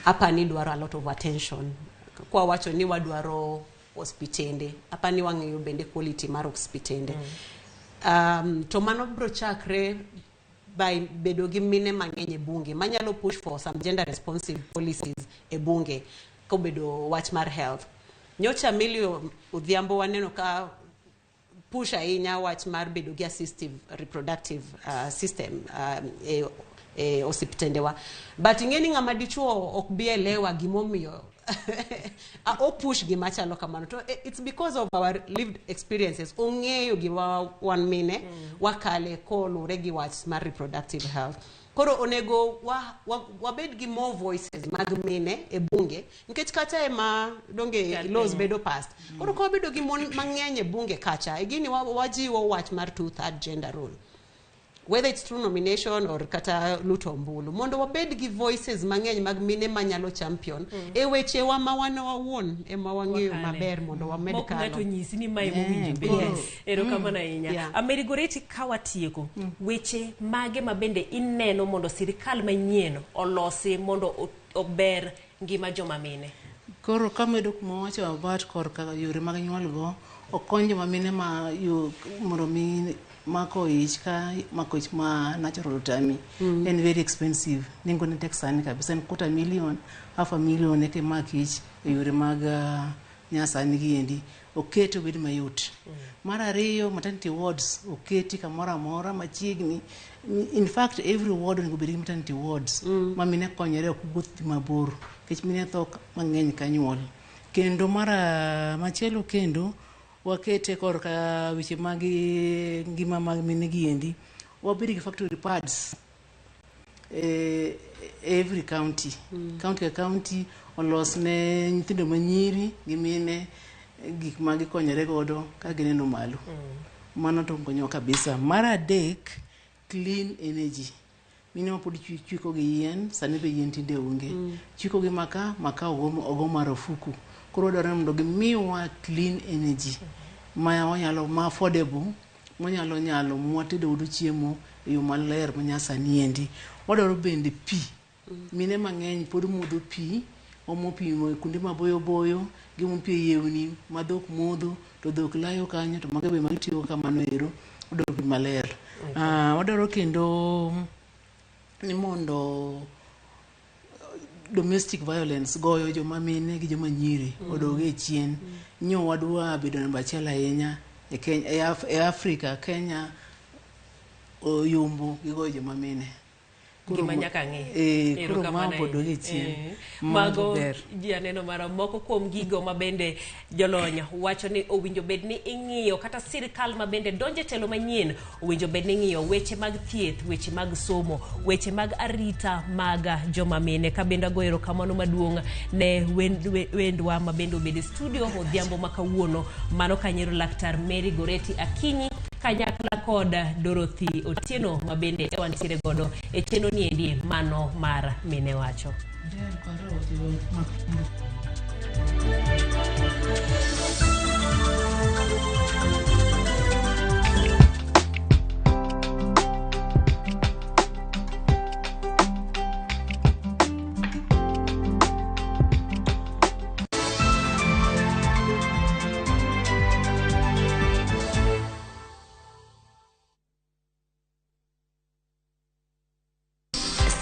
apani dwaro a lot of attention. Kwa wacho ni wadwaro hospitende, apani wang'eyo bende quality mar hospitende. To mano biro chakre by bedo gi mine mang'eny e bunge manyalo push for some gender responsive policies e bunge kobedo wach mar health. Nyocha Millie Odhiambo waneno ka push ahinya wach mar bedo gi assistive reproductive system e osiptendewa. But ing'e ni ng'ama dichuo ok bi elewa gimomiyo o push gima chalo kamano. To it's because of our lived experiences. Ong'eyo gima wan mine wakale koluwore gi wach mar reproductive health. Koro onego wabed gi more voices mag mine e bunge, nikech kacha ema donge laws bedo passed. Koro ka wabedo gi mon mang'eny e bunge kacha, e gini wajiwo wach mar two-third gender rule. Whether it's through nomination or kata luto ombulu, mondo wabed gi voices mang'eny mag mine manyalo champion e wechewa ma wan wawuon ema wang'eyo Wakale. Maber mondo wamed Mok kalo. ng'ato nyisi ni mae mowinjo bed. Erokamano ahinya. Ameri Goreti, ka watieko, weche mage ma bende ineno mondo sirikal manyien olosi mondo ober ngima joma mine? Koro kamedo kuma wacho about korka yore mag nyuol go, okony joma mine ma yo mondo mi mako ich ka mako ich ma natural otami. En very expensive, nengo ne tek sani kabisa, en quarter million, half a million eka imak ich e yore mag nyasani gi endi. Okete obed mayot. Mar ariyo, maternity wards oketi kamoro amora machiegni. In fact, every ward onego bed gi maternity wards ma mine konyore ok wuoth dhi mabor nikech mine tho mang'eny ka nyuol. Kendo mar machielo kendo wakete korka weche mag ngima mag mine gi endi, wabed gi factory pads e every county. County ka county olos ne nyithindo manyiri gi mine gik ma gikonyore godo ka gineno malo. Mano to konyowa kabisa. Mar adek, clean energy. Mine ma pod chweko gi yien, sani be yien tinde onge. Chweko gi maka, maka ogo marufuku. Koro dwarore mondo gimiwa clean energy ma wanyalo, ma affordable, mwanyalo nyalo mwatedo godo chiemo e yo maler manyasani endi. Wadwaro bende pi. Mine mang'eny pod modho pi, omo pi kuonde maboyo boyo, giomo pi e yewni ma dhok modho, to dhok layo kanyo, to mago be magitiyo kamano ero, wadwaro pi maler. Wadwaro kendo ni mondo domestic violence goyo joma mine gi joma nyiri odog e chien. Nyo wadwa bedo namba achiel ahinya e Kenya, e Afrika. Kenya oyombo gi goyo joma mine. Koro Gima nyaka ng'i. Koro Erokamano ma pod ahinya. e chien. Mago Mago ber. janeno mara moko kuom gigo ma bende jolony wacho ni owinjo bed ni ing'iyo, kata sirikal ma bende donjo e telo manyien owinjo bed ni ing'iyo weche mag thieth, weche mag somo, weche mag arita mag joma mine. Ka bende ago erokamano maduong' ne wendwa ma bende obedo e studio odhiambo ma kawuono, mano kanyero Laktar Mary Goretti Akinyi kanyakla kod Dorothy Otieno ma bende e wantiere godo e chenro niendi mano mar mine wacho.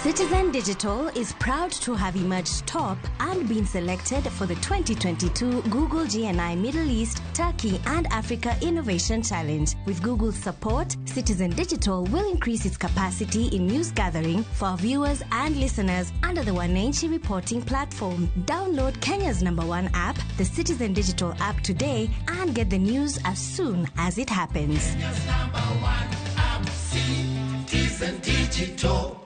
Citizen Digital is proud to have emerged top and been selected for the 2022 Google GNI Middle East, Turkey and Africa Innovation Challenge. With Google's support, Citizen Digital will increase its capacity in news gathering for our viewers and listeners under the Wananchi reporting platform. Download Kenya's #1 app, the Citizen Digital app today, and get the news as soon as it happens. Kenya's #1 app, Citizen Digital.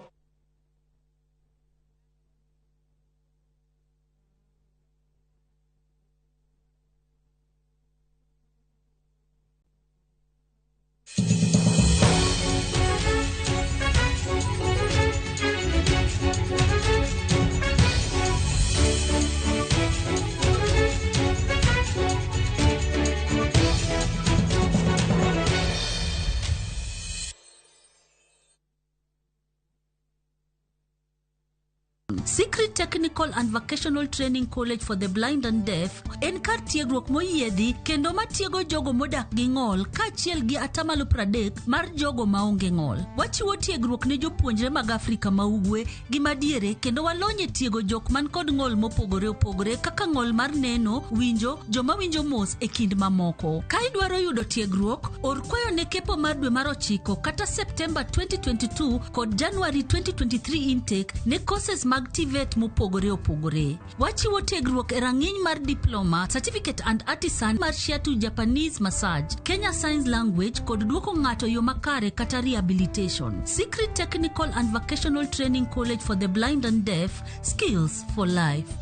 Secret Technical and Vocational Training College for the Blind and Deaf en kar tiegruok moyiedhi kendo matiego jogo modak gi ng'ol kaachiel gi atamalo 30 mar jogo maonge ng'ol. Wachiwo tiegruok ne jopuonjre mag Afrika ma Ugwe gi madiere kendo walony e tiego jok man kod ng'ol mopogore opogore kaka ng'ol mar neno, winjo, joma winjo mos e kind mamoko. Ka idwaro yudo tiegruok, or kwayo ne kepo mar dwe mar 9 kata Septemba 2022 kod January 2023 intake ne courses mag TVET mopogore opogore. Wachiwo tiegruok e rang'iny mar diploma, certificate and artisan mar Shiatsu Japanese massage, Kenya Signs Language kod duoko ng'ato yo makare kata rehabilitation. Secret Technical and Vocational Training College for the Blind and Deaf, skills for life.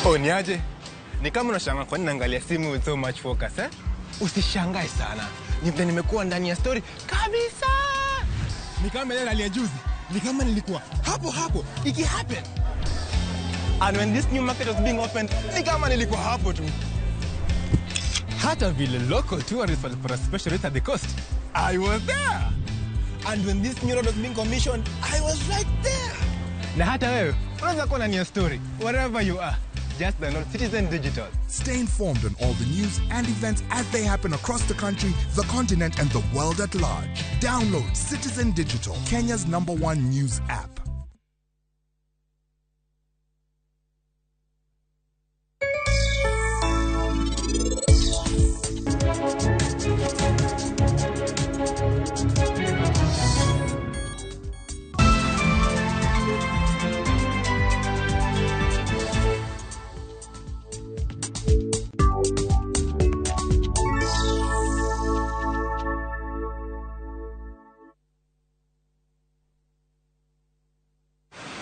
Oh, niaje? Ni kama unashangaa kwa nini naangalia simu with so much focus, eh? Usishangae sana. Ni vile nimekuwa ndani ya story kabisa. Ni kama ile hali ya juzi. Ni kama nilikuwa hapo hapo iki happen. And when this new market was being opened, ni kama nilikuwa hapo tu. Hata vile local tourists walipata special rate at the coast, I was there. And when this new road was being commissioned, I was right there. Na hata wewe unaweza kuwa ndani ya story wherever you are. Just download Citizen Digital. Stay informed on all the news and events as they happen across the country, the continent, and the world at large. Download Citizen Digital, Kenya's #1 news app.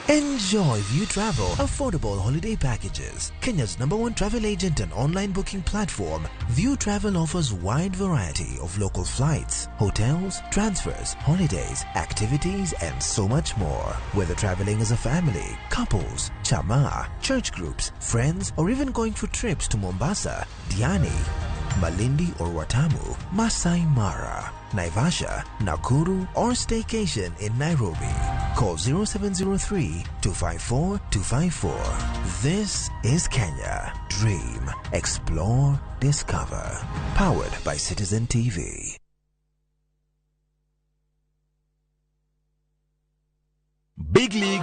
Enjoy View Travel affordable holiday packages. Kenya's #1 travel agent and online booking platform, View Travel offers wide variety of local flights, hotels, transfers, holidays, activities, and so much more. Whether traveling as a family, couples, chama, church groups, friends, or even going for trips to Mombasa, Diani, Malindi or Watamu, Masai Mara, Naivasha, Nakuru, or staycation in Nairobi. Call 0703-254-254. This is Kenya. Dream, explore, discover. Powered by Citizen TV.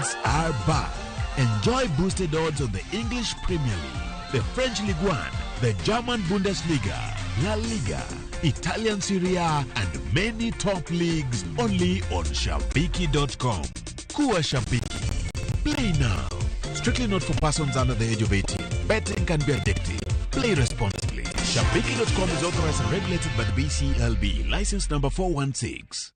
Campaigns are back. Enjoy boosted odds on the English Premier League, the French Ligue 1, the German Bundesliga, La Liga, Italian Serie A, and many top leagues only on Shabiki.com. Kuwa Shabiki. Play now. Strictly not for persons under the age of 18. Betting can be addictive. Play responsibly. Shabiki.com is authorized and regulated by the BCLB. License number 416.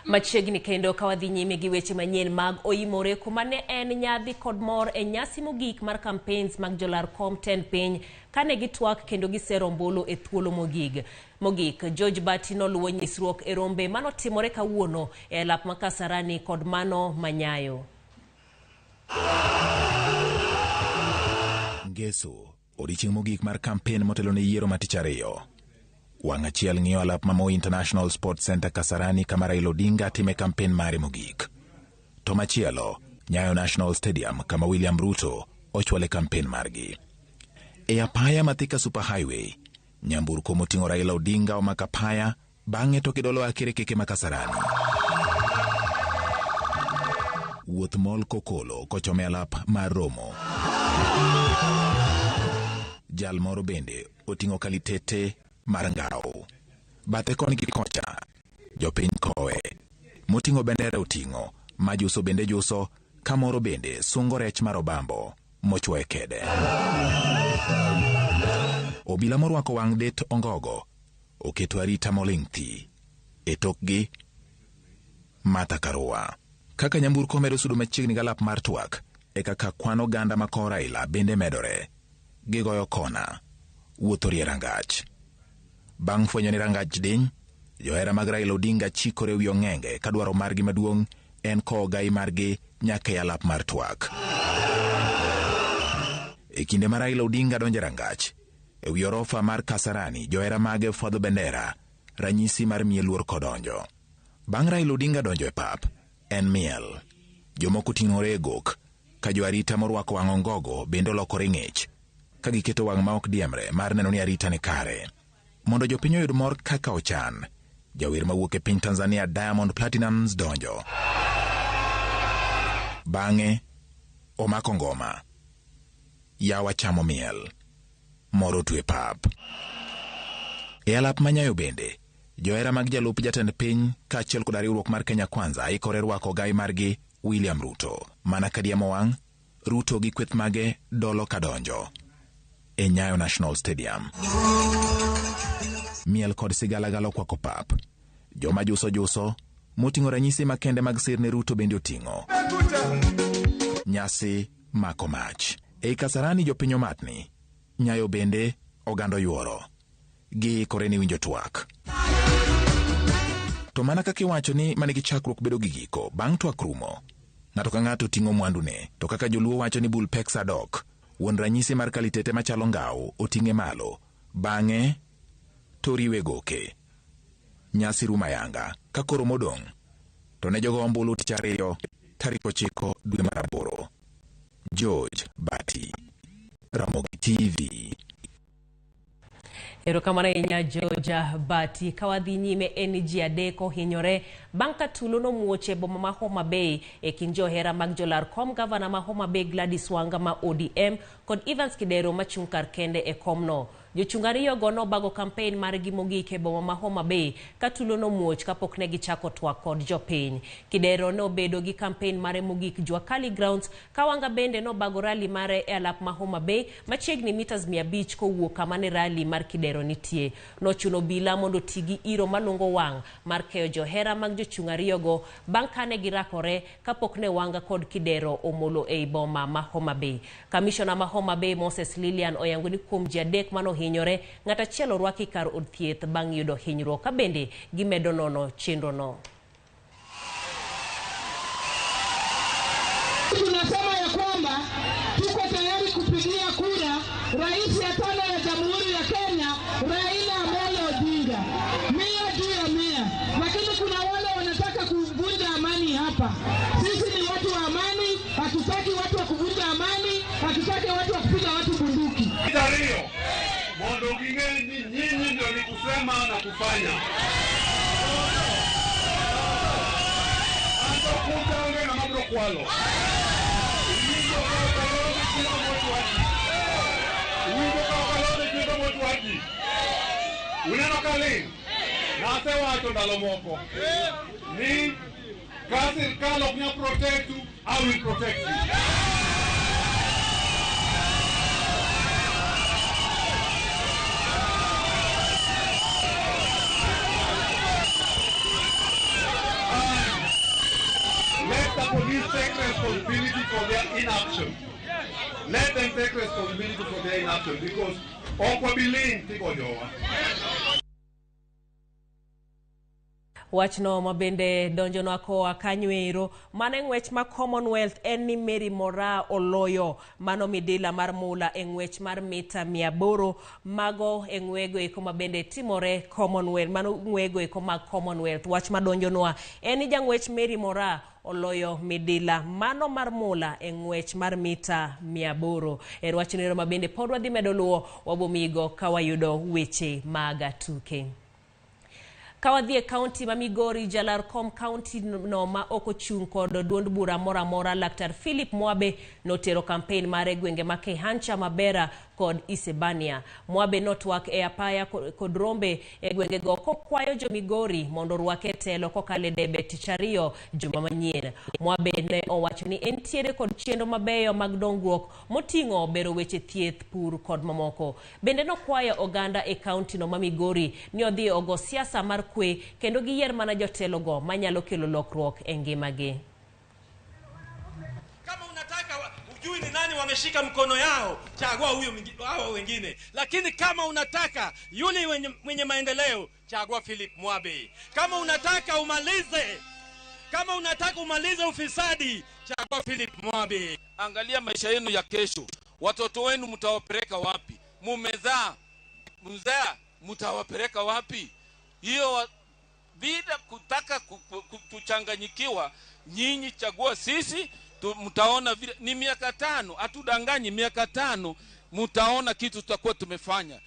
Machiegni kendo ka wadhi nyime gi weche manyien mag Oimore, kuma ne en nyadhi kod mor e nyasi mogik mar campaigns mag jolar kom tend piny kane gitwak kendo gisero ombulu e thuolo mogik. George Bati noluwo nyisruok e rombe manotimore kawuono e alap ma Kasarani kod mano Manyayo. Ngeso, odiechieng' mogik mar kampen motelo ne yiero ma tich ariyo. Wang' achiel ng'iyo alap ma Moi International Sports Center Kasarani kama Raila Odinga time kampen mare mogik. To machielo, Nyayo National Stadium kama William Ruto ochwale kampen margi. E apaya ma Thika Super Highway, nyamburko moting'o Raila Odinga omako apaya bang'e to kidolo akirikiki ma Kasarani. Wuoth mol kokolo kochome alap mar romo. Jal moro bende oting'o kalitete mar ngao. Bathe koni gi kocha, jopiny kowe. Moting'o bendera oting'o, majuso bende juso, kamoro bende sungo rech mar obambo mochwoe kede. Obila morwako wang' det ongogo oketo arita moling' thi. E tokgi, Martha Karua. Kaka nyamburko medo sudo machiegni gi alap mar twak, e kaka kwan oganda ma kowo Raila bende medore. Gigoyo kona, wuotho rie rangach. Bang' fwenyo ni rangach diny, johera mag Raila Odinga chikore wi ong'enge ka dwaro margi maduong' en kowo gai margi nyaka e alap mar twak. E kinde ma Raila Odinga donjo e rangach, e wi orofa mar Kasarani, johera mage fwadho bendera, ranyisi mar miye luor kodonjo. Bang' Raila Odinga donjo e pap, en miel. Jomoko ting'ore e gok, ka jo arita morwako wang' ongogo bende olokore ng'ech, ka giketo wang' ma ok diemre mar neno ni arita ni kare. Mondo jopiny oyud mor kaka ochan, jawer mawuok e piny Tanzania Diamond Platnumz donjo. Bang'e, omako ngoma. Yawa chamo miel. Moro otwe pap. E alap Manyayo bende, johera mag jalup jatend piny kaachiel koda riwruok mar Kenya Kwanza ikore rwako gai margi William Ruto. Mana ka diemo wang', Ruto gi kweth mage dolo kadonjo e Nyayo National Stadium. Miel kod sigalagala okwako pap. Joma juso juso, moting'o ranyisi makende mag sir ne Ruto bende oting'o. Nyasi mako mach. Ei Kasarani jopiny omatni, Nyayo bende oganda oyuoro. Giikore ni winjo twak. To mana kaka iwacho ni manigi chakruok bedo gi giko, bang' twak rumo, ng'ato ka ng'ato ting'o mwandune. To kaka joluo wacho ni bul pek sadok, wuon ranyisi mar kalitete machalo ngao oting'e malo. Bang'e, to riwe goke. Nyasi rumo ayanga, ka koro modong', to ne jogo ombulu tich ariyo, tarik 9 dwe mar 8. George Bati, Ramogi TV. Erokamano ahinya George Bati. Ka wadhi nyime en ji adek ohinyore bang' ka tulo nomuoch e boma ma Homa Bay e kind johera mag jolar kom gavana ma Homa Bay Gladys Wanga ma ODM kod Evans Kidero machung' kar kende e komno. Jochung' ariyogo nobago kampen margi mogik e boma ma Homa Bay ka tulo nomuoch kapok ne gichako twak kod jopiny. Kidero nobedo gi kampen mare mogik Jua Kali Grounds ka Wanga bende nobago rally mare e alap ma Homa Bay machiegni mitas 500 kowuok kama ne rally mar Kidero nitie. Nochuno obila mondo oti gi iro malungo wang' mar keyo johera mag jochung' ariyogo bang' kane girakore kapok ne Wanga kod Kidero omolo ei boma ma Homa Bay. Kamishona ma Homa Bay Moses Lilian oyango ni kuom ji adek manohinyore, ng'at achiel orwaki kar od thieth bang' yudo hinyruok ka bende gimedo nono chenrono. Tunasema ya kwamba tuko tayari kupigia kura rais ya tano ya Jamhuri ya Kenya Raila Amolo Odinga 100 juu ya 100, lakini kuna wale wanataka kuvunja amani hapa. Sisi ni watu wa amani, hatutaki watu wa kuvunja amani, hatutaki watu wa kupiga watu bunduki. ariyo mondo ging'e ni nyinyi ndio ni kusema na kufanya. Anto kuta onge ng'ama biro kwalo. Iwinjo ka okalonde chiemo mochwaki. Iwinjo ka okalonde chiemo mochwaki. Uneno ka ling'? Nasewacho ndalo moko ni ka sirkal ok nyal protect you, I will protect you. Let the police take responsibility for their inaction. Let them take responsibility for their inaction because ok wabi ling' tigonyowa. Wachno ma bende donjonwa koa kanyo ero mano e ng'wech ma Commonwealth en ni Mary Moraa oloyo mano midila mar mula e ng'wech mar mita 800. Mago e ng'wego eko ma bende timore Commonwealth, mano ng'wego eko mag Commonwealth. Wach madonjonwa en ni jang'wech Mary Moraa oloyo midila mano mar mula e ng'wech mar mita 800. En wachno ero ma bende pod wadhi medo luwo wabomigo ka wayudo weche mag tuke. Ka wadhi e kaunti ma Migori, jalar kom kaunti no ma ok ochung' kod duond bura moro amora, Laktar Philip Mwabe notero kampen mare e gwenge ma Kehancha, Mabera kod Isebania. Mwabe notwak e apaya kod rombe e gwengego kokwayo jo Migori mondo orwake telo kokalo e debe tich ariyo juma manyien. Mwabe ne owacho ni entiere kod chenro mabeyo mag dongruok moting'o bero weche thieth, pur kod mamoko. Bende nokwayo oganda e kaunti no ma Migori ni odhi ogo siasa mar kwe kendo giyier mana jotelogo manyalo kelo lokruok e ngimagi. Kama unataka ujui ni nani wameshika mkono yao, chagua huyo hao wengine. Lakini kama unataka yule mwenye maendeleo, chagua Philip Mwabe. Kama unataka umalize ufisadi, chagua Philip Mwabe. Angalia maisha yenu ya kesho. Watoto wenu mtawapeleka wapi? Mumezaa, mzaa, mtawapeleka wapi? Hiyo bila kutaka kuchanganyikiwa, nyinyi chagua sisi, mtaona vile ni miaka 5, hatudanganyi, miaka 5 mtaona kitu tutakuwa tumefanya.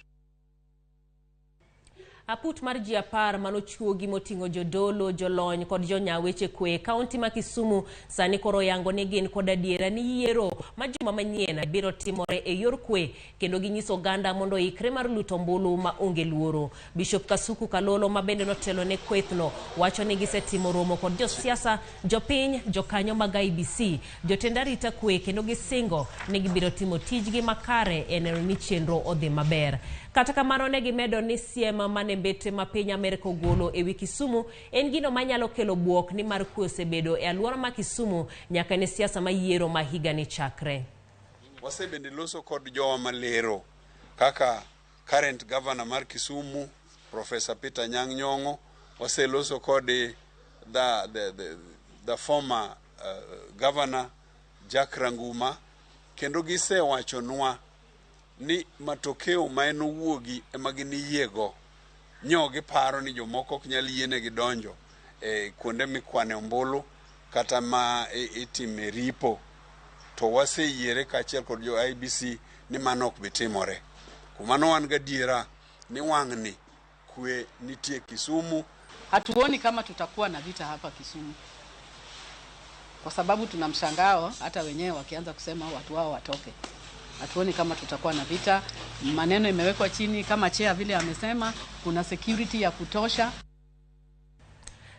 Aput mar ji 10 manochuogi moting'o jodolo, jolony kod jonya weche kwe kaunti ma Kisumu sani koro yango ni gin kod adiera ni yiero ma juma manyien biro timore e yor kwe kendo ginyiso oganda mondo oikre mar luto ombulu ma onge luoro. Bishop Kasuku Kalolo ma bende notelo ne kwethno wacho ni gisetimo romo kod josiasa, jopiny, jokanyo mag IEBC, jotend arita kwe kendo gisingo ni gibiro timo tijgi makare e neno ni chenro odhi maber. Kata kamano ne gimedo ni siem mane mbete ma piny Amerka ogolo ewi Kisumu en gino manyalo kelo buok nimar kwe osebedo e alwora ma Kisumu nyaka ne siasa ma yiero ma higani chakre. Wasebende loso kod jowa malero kaka current governor mar Kisumu Professor Peter Anyang' Nyong'o, waseloso kod the former governor Jack Ranguma, kendo gisewachonwa ni matokeo ma en owuogi ema giniyiego. Nyo giparo ni jomoko ok nyal yienegi donjo e kuonde mikwane ombulu kata ma itime ripo, to waseyiere kaachiel kod jo IEBC ni mano ok bi timore. Kumano wan gadiera ni wang'ni kwe nitie Kisumu. Hatuoni kama tutakuwa na vita hapa Kisumu, kwa sababu tuna mshangao hata wenyewe wakianza kusema watu wao watoke. Hatuoni kama tutakuwa na vita. Maneno imewekwa chini kama chair vile amesema, kuna security ya kutosha.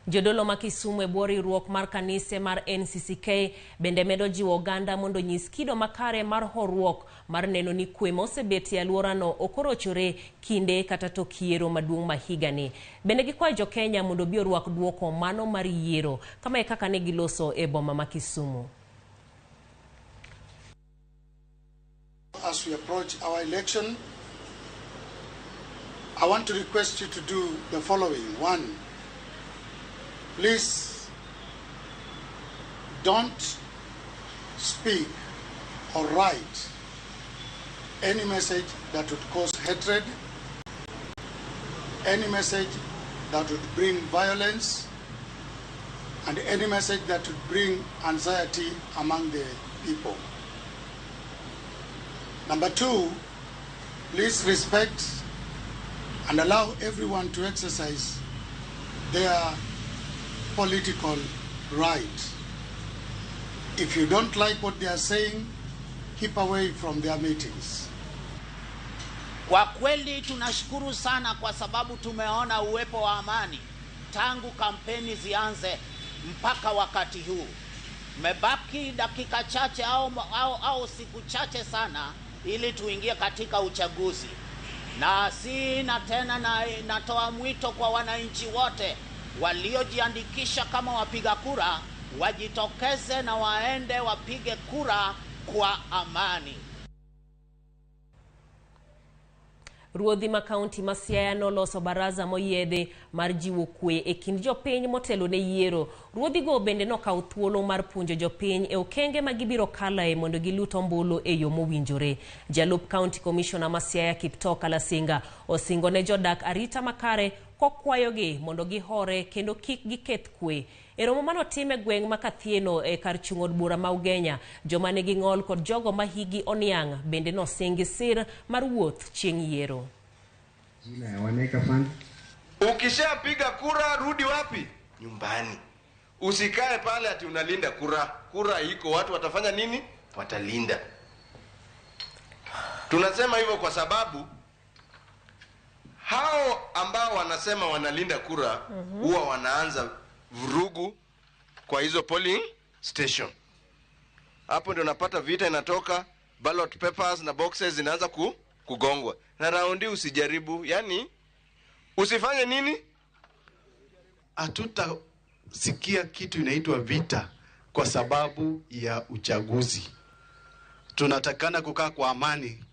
Jodolo ma Kisumu e bwo riwruok mar kanise mar NCCK bende medo jiwo oganda mondo onyis kido makare mar horuok mar neno ni kwe ma osebet e alworano ok orochore kinde kata tok yiero maduong' ma higani. Bende gikwayo jo-Kenya mondo obi orwak duoko mano mar yiero kama e kaka ne giloso e boma ma Kisumu. As we approach our election, I want to request you to do the following. 1, please don't speak or write any message that would cause hatred, any message that would bring violence, and any message that would bring anxiety among the people. Number 2, Please respect and allow everyone to exercise their political right. If you don't like what they are saying, keep away from their meetings. Kwa kweli tunashukuru sana kwa sababu tumeona uwepo wa amani tangu kampeni zianze mpaka wakati huu. Mebaki dakika chache au siku chache sana ili tuingie katika uchaguzi. Na sina tena na, natoa mwito kwa wananchi wote waliojiandikisha kama wapiga kura wajitokeze na waende wapige kura kwa amani. Ruodhi ma kaunti ma Siaya noloso baraza moyiedhi mar jiwo kwe e kind jopiny motelo ne yiero. Ruodhigo bende nokawo thuolo mar puonjo jopiny e okenge ma gibiro kaloe mondo gilut ombulu e yo mowinjore. Jalup County Commissioner ma Siaya Kiptoo Kalasinga osingo ne jodak arita makare kokwayogi mondo gihore kendo kik giketh kwe. E romo manotim e gweng' ma Kathieno e kar chung' od bura ma Ugenya, joma nigi ng'ol kod jogo ma higi oniang' bende nosingi sir mar wuoth chieng' yiero. Ukishapiga kura rudi wapi? Nyumbani. Usikae pale ati unalinda kura. Kura iko, watu watafanya nini? Watalinda. Tunasema hivyo kwa sababu hao ambao wanasema wanalinda kura huwa wanaanza vurugu kwa hizo polling station. Hapo ndio napata vita inatoka, ballot papers na boxes zinaanza kugongwa. Na raundi usijaribu, yani usifanye nini? Hatutasikia kitu inaitwa vita kwa sababu ya uchaguzi. Tunatakana kukaa kwa amani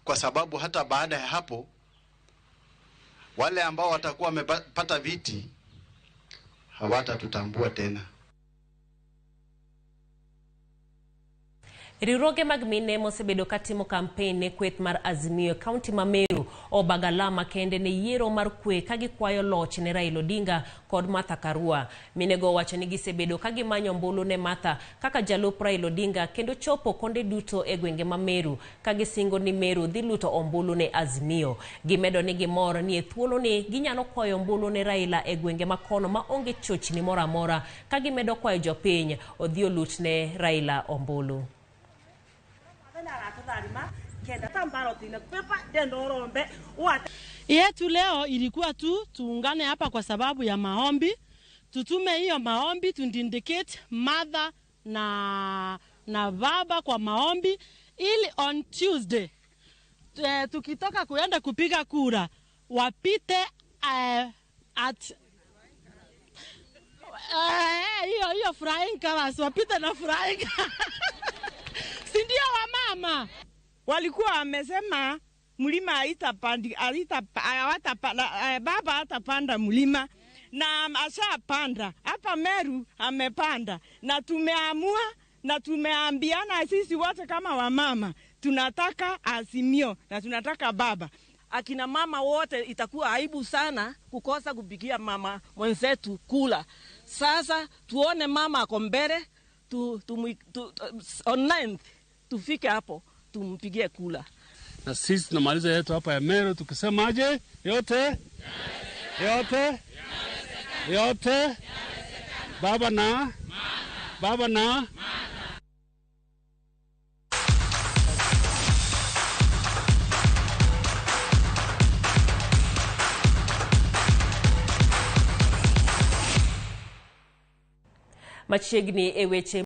kwa sababu hata baada ya hapo wale ambao watakuwa wamepata viti hawatatutambua tena. Riwruoge mag mine mosebedo katimo kampen ne kweth mar Azimio e kaunti ma Meru obago alama kende ne yiero mar kwe ka gikwayo loch ne Raila Odinga kod Martha Karua. Minego owacho ni gisebedo ka gimanyo ombulu ne Martha kaka jalup Raila Odinga kendo chopo konde duto e gwenge ma Meru ka gisingo ni Meru dhi luto ombulu ne Azimio. Gimedo ni gimor ni e thuoloni ginyalo kwayo ombulu ne Raila e gwenge ma kono ma onge chochni moro amora ka gimedo kwayo jopiny odhi olut ne Raila ombulu. Yetu leo ilikuwa tu tuungane hapa kwa sababu ya maombi. Tutume hiyo maombi, tundindicate mother na baba kwa maombi ili on Tuesday tukitoka kuenda kupiga kura wapite at hiyo flying colors, wapite na flying. Si ndio wamama? Walikuwa wamesema mlima baba hatapanda mlima na ashapanda. Hapa Meru amepanda na tumeamua na tumeambiana sisi wote kama wamama tunataka Azimio na tunataka baba. Akina mama wote itakuwa aibu sana kukosa kupigia mama mwenzetu kula. Sasa tuone mama ako mbele on 9th tufike hapo tumpigie kula. Na sisi tunamaliza yetu hapa ya Meru tukisemaje? Yote? Yote? Yote? Baba na? Baba na? Machiegni e weche